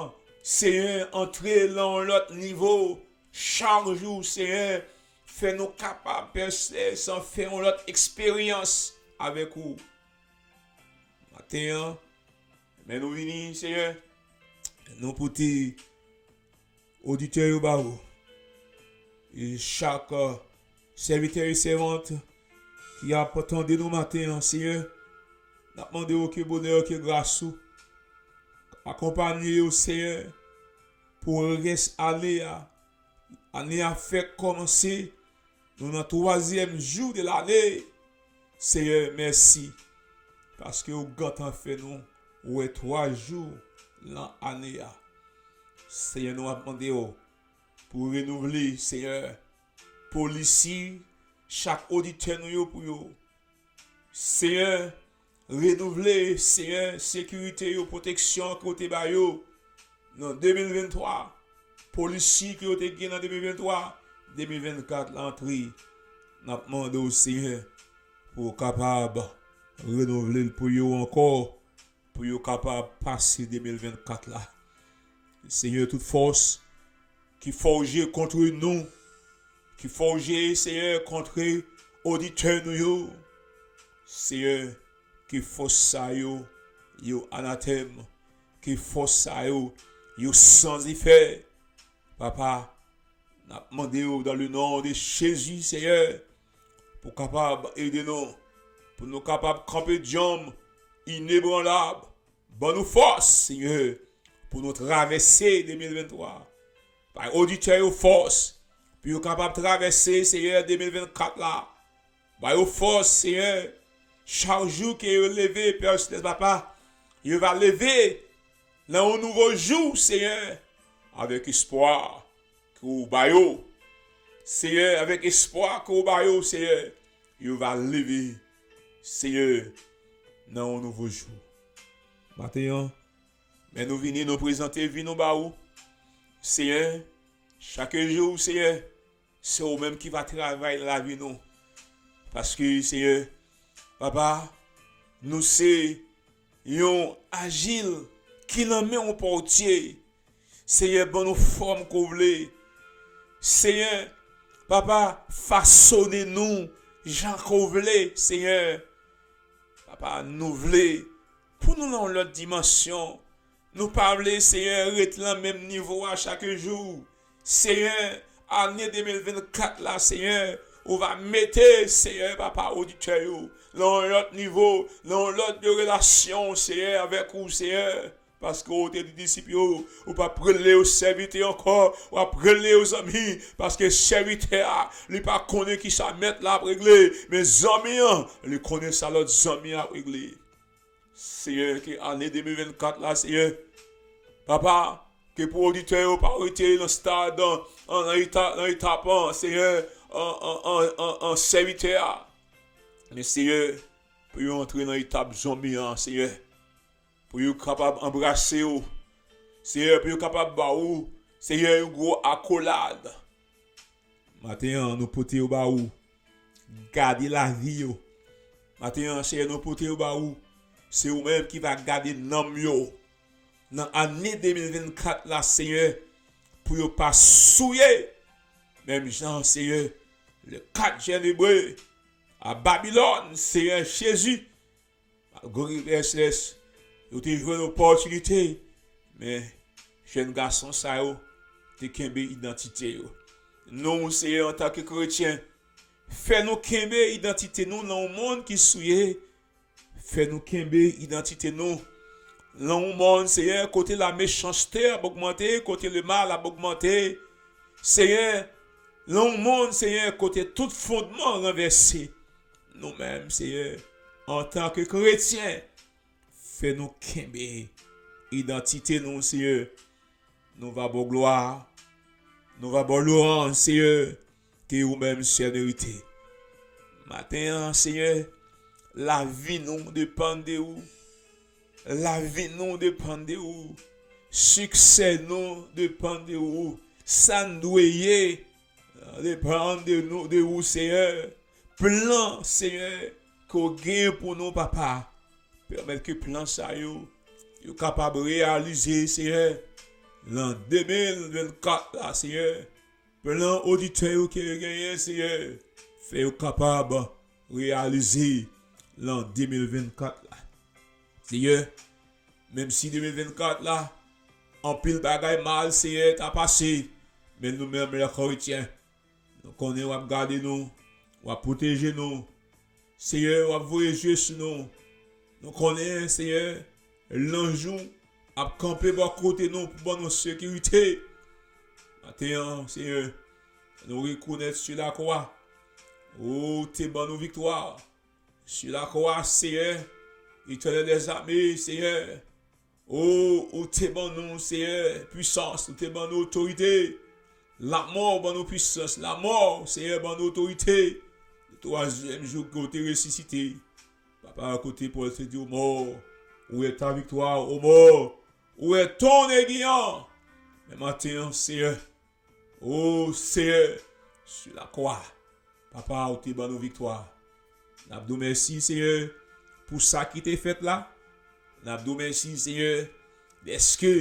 Senyè, antre nan yon lòt nivo chak jou, Senyè. Fè nou kapab, Pè Selès, fè yon lòt eksperyans avèk ou. Maten an, men nou vini, Senyè. Nou pote oditè yo ba ou. E chak, euh, sèvitè e sèvant ki ap tande nou maten an, Senyè, n ap mande w ke bonè, ke gras ou akonpanye yo, Senyè, pou rès ane a. Ane a fèk kòmanse, nou nan twazyèm jou de lane. Senyè, mèsi, paske ou gentan fè nou wè twa jou nan ane a. Senyè, nou ap mande w pou renouvle, Senyè, polisi chak oditè nou yo pou yo. Senyè, renouvle, Senyè, sekirite yo, pwoteksyon ke w te ba yo nan de mil venntwa, polisi ke yo te gen nan de mil venntwa, de mil vennkat la antre. N ap mande w, Senyè, pou w kapab renouvle l pou yo ankò, pou yo kapab pase de mil vennkat la. Senyè, tout fòs ki fòje kont nou, ki fòje, Senyè, kont oditè nou yo, Senyè, ke fòs sa yo, yo anatèm, ke fòs sa yo, yo san efè. Papa, n ap mande w, dans le nom de Jésus, Senyè, pou kapab ede nou, pou nou kapab kanpe djanm, inebranlab. Ban nou fòs, Senyè, pou nou travèse de mil venntwa. Bay oditè yo fòs, pou yo kapab travèse, Senyè, de mil vennkat la. Ba yo fòs, Senyè. Chak jou ke yo leve, Pè Selès, Papa, yo va leve nan yon nouvo jou, Senyè, avèk espwa ke w ba yo. Senyè, avèk espwa ke w ba yo, Senyè, yo va leve, Senyè, nan yon nouvo jou. Maten an, men nou vini, nou prezante vi nou ba ou. Senyè, chak jou, Senyè, se ou menm ki va travay nan lavi nou. Paske, Senyè, Papa, nou se yon ajil ki nan men yon pòtye. Senyè, ban nou fòm ke w vle. Senyè, Papa, fasone nou jan ke w vle, Senyè. Papa, nou vle pou nou nan yon lòt dimansyon. Nou pa vle, Senyè, ret nan menm nivo a chak jou. Senyè, ane de mil vennkat la, Senyè, ou va mete, Senyè, Papa, oditè yo nan yon lòt nivo, nan yon lòt de relasyon, Senyè, avèk ou, Senyè. Paske ou te di disip yo, ou p ap rele yo sèvitè ankò, w ap rele yo zanmi, paske sèvitè a, li pa konnen kisa mèt la ap regle, men zanmi an, li konnen sa lòt zanmi an ap regle. Senyè, ke ane de mil vennkat la, Senyè, Papa, ke pou oditè yo pa rete nan stad, an, an, nan eta-, nan etap, an, Senyè, an, an, an, an, an sèvitè a. Men, Senyè, pou yo antre nan etap zonbi an, Senyè. Pou yo kapab anbrase w, Senyè, pou yo kapab ba ou, Senyè, yon gwo akolad. Maten an, nou pote yo ba ou. Gade lavi yo. Maten an, Senyè, nou pote yo ba ou. Se ou menm ki va gade nanm yo. Nan ane de mil vennkat la, Senyè, pou yo pa souye. Menm jan, Senyè, le kat jennebre a Babilòn, Senyè Jezi, malgre Pè Selès, yo te jwenn opòtinite, men jèn gason sa yo te kenbe idantite yo. Nou, Senyè, antanke kretyen, fè nou kenbe idantite nou nan yon mond ki souye. Fè nou kenbe idantite nou nan yon mond, Senyè, kote lamechanste ap ogmante, kote lemal ap ogmante. Senyè, nan yon mond, Senyè, kote tout fondman ranvèse. Nou menm, Senyè, antanke kretyen, fè nou kenbe idantite nou, Senyè. Nou va ba w glwa, nou va ba w lwanj, Senyè, ke ou menm sèl merite. Maten an, Senyè, lavi nou depann de ou. Lavi nou depann de ou. Siksè nou depann de ou. Sa n dwe ye, depann de nou, de ou, Senyè. Plan, Senyè, ke w genyen pou nou, Papa. Pèmèt ke plan sa yo, yo kapab reyalize, Senyè, nan de mil vennkat la, Senyè. Plan oditè yo ke yo genyen, Senyè, fè yo kapab reyalize nan de mil vennkat la. Senyè, menm si de mil vennkat la, anpil bagay mal, Senyè, ka pase, men nou menm, lè kretyen, nou konnen w ap gade nou, w ap pwoteje nou. Senyè, w ap voye je sou nou. Nou konnen, Senyè, lanj ou ap kanpe bò kote nou pou ban nou sekirite. Maten an, Senyè, nou rekonèt sou lakwa, ou te ban nou viktwa. Sou lakwa, Senyè, Etènèl dèzame, Senyè, o, ou te ban nou, Senyè, pwisans, ou te ban nou otorite. Lanmò ban nou pwisans, lanmò, Senyè, ban nou otorite. Twazyèm jou ke w te resisite. Papa, kote Pòl te di w mò, ou wè ta viktwa, o mò, ou wè ton negi an. Men maten an, Seyè, o Seyè, sou lakwa, Papa, ou te ban nou viktwa. N ap di w mèsi, Seyè, pou sa ki te fèt la. N ap di w mèsi, Seyè, dèske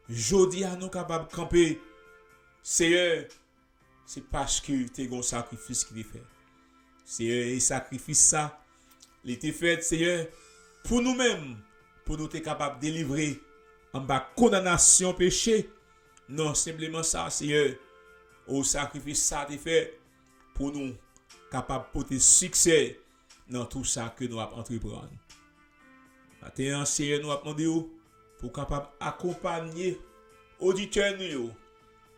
jodi a nou kapab kanpe. Seyè, se paske te gen yon sakrifis ki te fèt. Seyè, e sakrifis sa, li te fèt, Seyè, pou nou menm, pou nou te kapab delivre anba kondanasyon peche. Non, senpleman sa, Seyè, o sakrifis sa te fèt pou nou kapab pote siksè nan tou sa ke nou ap antreprann. Maten an, Seyè, nou ap mande w pou w kapab akonpanye oditè nou yo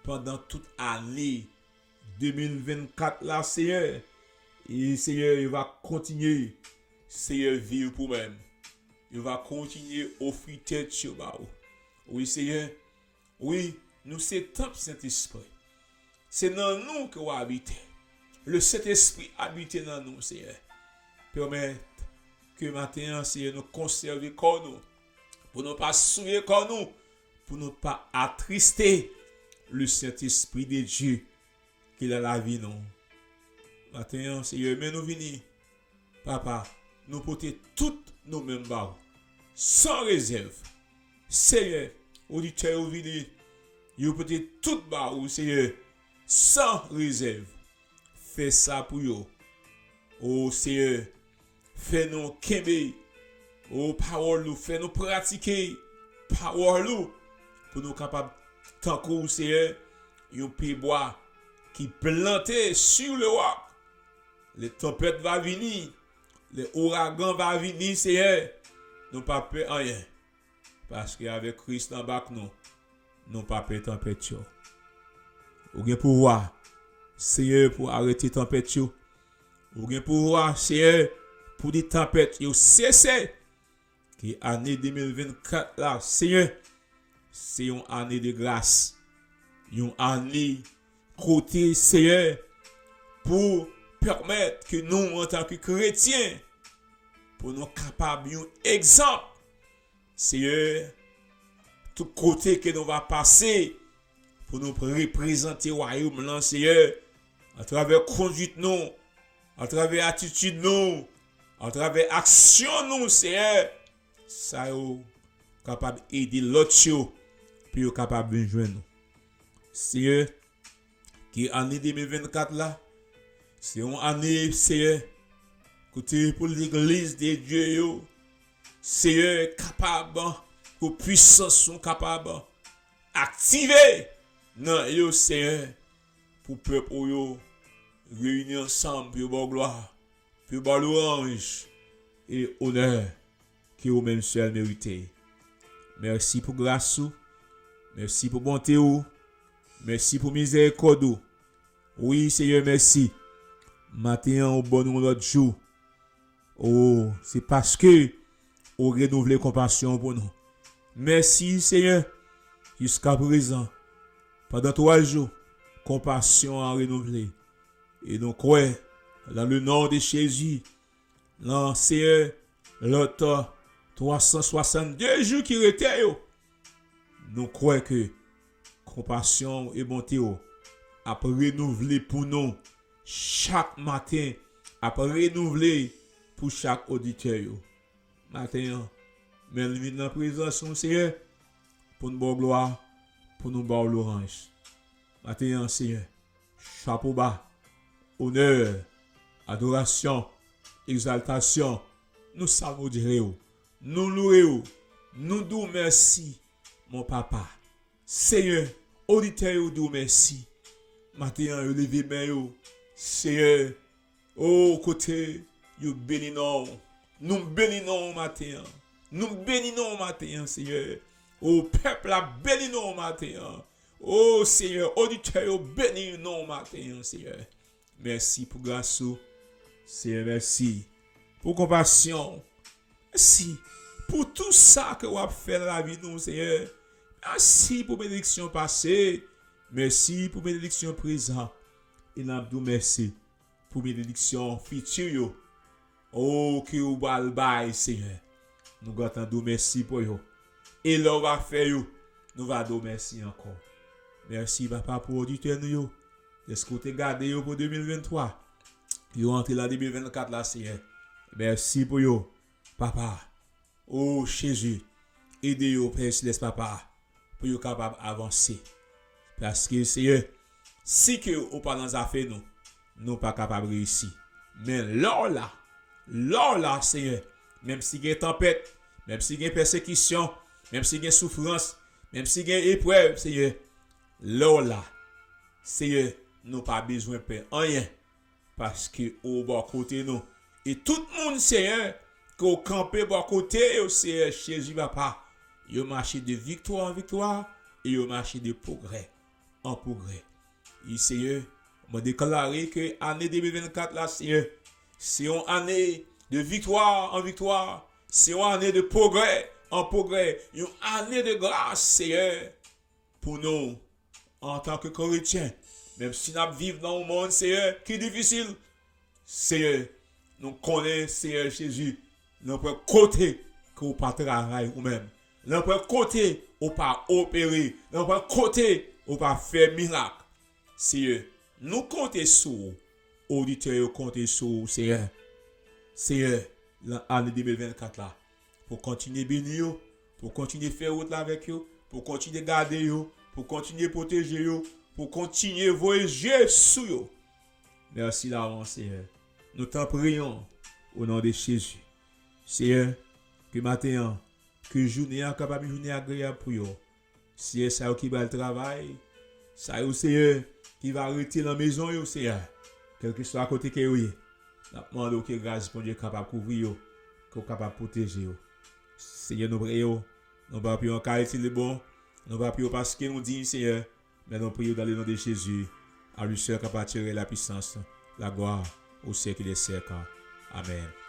pandan tout ane de mil vennkat la, Seyè. E, Seyè, yo va kontinye, Seyè, viv pou mwen. Yo va kontinye ofri tèt yo ba ou. Wi, Seyè. Wi, nou se tanp Sentespri. Se nan nou ke w abite. Le Sentespri abite nan nou, Seyè. Pèmèt ke maten an, Seyè, nou konsève kò nou. Pou nou pa souye kò nou. Pou nou pa atriste le Sentespri de Dye ki nan lavi nou. Maten an, Seyè, men nou vini. Papa, nou pote tout nou menm ba ou, san rezèv. Seyè, oditè yo vini, yo pote tout ba ou, Seyè, san rezèv. Fè sa pou yo. O Seyè, fè nou kenbe, o, pawòl ou, fè nou pratike pawòl ou, pou nou kapab, tankou, Seyè, yon pyebwa ki plante sur le roc. Lè tanpèt va vini, lè ouragan va vini, Seyè, nou pa pè anyen. Paske avèk Kris nan bak nou, nou pa pè tanpèt yo. Ou gen pouvwa, Seyè, pou arete tanpèt yo. Ou gen pouvwa, Seyè, pou di tanpèt yo sese. Ke ane de mil vennkat la, Seyè, se yon ane de gras. Yon ane kote, Seyè, pou pèmèt ke nou, antanke kretyen, pou nou kapab yon egzanp, Seyè, tout kote ke nou va pase, pou nou reprezante wayòm lan, Seyè, atravè konduit nou, atravè atitid nou, atravè aksyon nou, Seyè, sa yo kapab ede lòt yo pou yo kapab vin jwenn nou. Seyè, ke ane de mil vennkat la, se yon ane, Seyè, kote pou legliz de Dye yo, Seyè, kapab, pou pwisans ou kapab aktive nan yo, Seyè, pou pèp ou yo reyini ansanm pou yo ba w glwa, pou yo ba w lwanj e onè ke ou menm sèl merite. Mèsi pou gras ou, mèsi pou bonte ou, mèsi pou mizèrikòd ou. Wi, Seyè, mèsi. Maten an, ou ban nou yon lòt jou. O, se paske ou renouvle konpasyon pou nou. Mèsi, Seyè, jiska prezan, pandan twa jou, konpasyon an renouvle. E nou kwè, dans le nom de Jésus, nan, Seyè, lòt twa san swasann de jou ki rete yo, nou kwè ke konpasyon e bonte w ap renouvle pou nou chak maten, ap renouvle pou chak oditè yo. Maten an, men n vin nan prezans ou, Seyè, pou n ba w glwa, pou nou ba w lwanj. Maten an, Seyè, chapo ba, onè, adorasyon, egzaltasyon, nou salmodye w, nou louwe w, nou di w mèsi, mon papa. Seyè, oditè yo di w mèsi. Maten an, yo leve men yo. Seyè, o, kote yo beni non w. Nou beni non w maten an. Nou beni non w maten an, Seyè. O, pèp la beni non w maten an. O, Seyè, oditè yo beni non w maten an, Seyè. Mèsi pou gras ou, Seyè, mèsi pou konpasyon ou. Mèsi pou tou sa ke w ap fè nan lavi nou, Seyè. Mèsi pou benediksyon pase. Mèsi pou benediksyon prezan. E n ap di w mèsi pou benediksyon fiti yo. O, ke ou pral bay, Senyè. Nou gentan di w mèsi pou yo. E lè w va fè yo, nou va di w mèsi ankò. Mèsi, Papa, pou oditè nou yo. Dèske w te gade yo pou de mil venntwa. Yo antre lan de mil vennkat la, Senyè. Mèsi pou yo, Papa. O Jezi, ede yo, Pè Selès, Papa, pou yo kapab avanse. Paske, Senyè, si ke ou pa nan zafè nou, nou pa kapab reyisi. Men lè w la, lè w la, Senyè, menm si gen tanpèt, menm si gen pèsekisyon, menm si gen soufrans, menm si gen eprèv, Senyè, lè w la, Senyè, nou pa bezwen pè anyen. Paske ou bò kote nou. E tout moun, Senyè, ke w kanpe bò kote yo, Senyè Jezi, Papa, yo mache de viktwa an viktwa e yo mache de pwogrè an pwogrè. E, Senyè, mwen deklare ke ane de mil vennkat la, Senyè, se yon ane de viktwa an viktwa, se yon ane de pwogrè an pwogrè, yon ane de gras, Senyè, pou nou, antanke kretyen, menm si n ap viv nan yon monn, Senyè, ki difisil, Senyè, nou konnen, Senyè Jezi, nan pwen kote ke ou pa travay ou menm. Nan pwen kote ou pa opere. Nan pwen kote ou pa fè mirak. Senyè, nou konte sou ou. Oditè yo konte sou ou, Senyè. Senyè, lan ane de mil vennkat la, pou kontinye beni yo, pou kontinye fè wout la avèk yo, pou kontinye gade yo, pou kontinye pwoteje yo, pou kontinye voye je sou yo. Mèsi davans, Senyè. Nou t an priyan o non de Jezi. Senyè, ke maten an, ke jounen an kapab yon jounen agreyab pou yo. Senyè, sa yo ki pral travay, sa yo, Senyè, ki va rete nan mezon yo, Senyè, kèlkeswa kote ke yo ye, n ap mande w ke gras Bondye kapab kouvri yo, ke w kapab pwoteje yo. Senyè, nou priye w, nou pa priye w an kalite de bon, nou pa priye w paske nou diy, Senyè, men nou priye w dans le nom de Jésus, à lui seul qu'appartient la puissance, la gloire au siècle des siècles. Amen.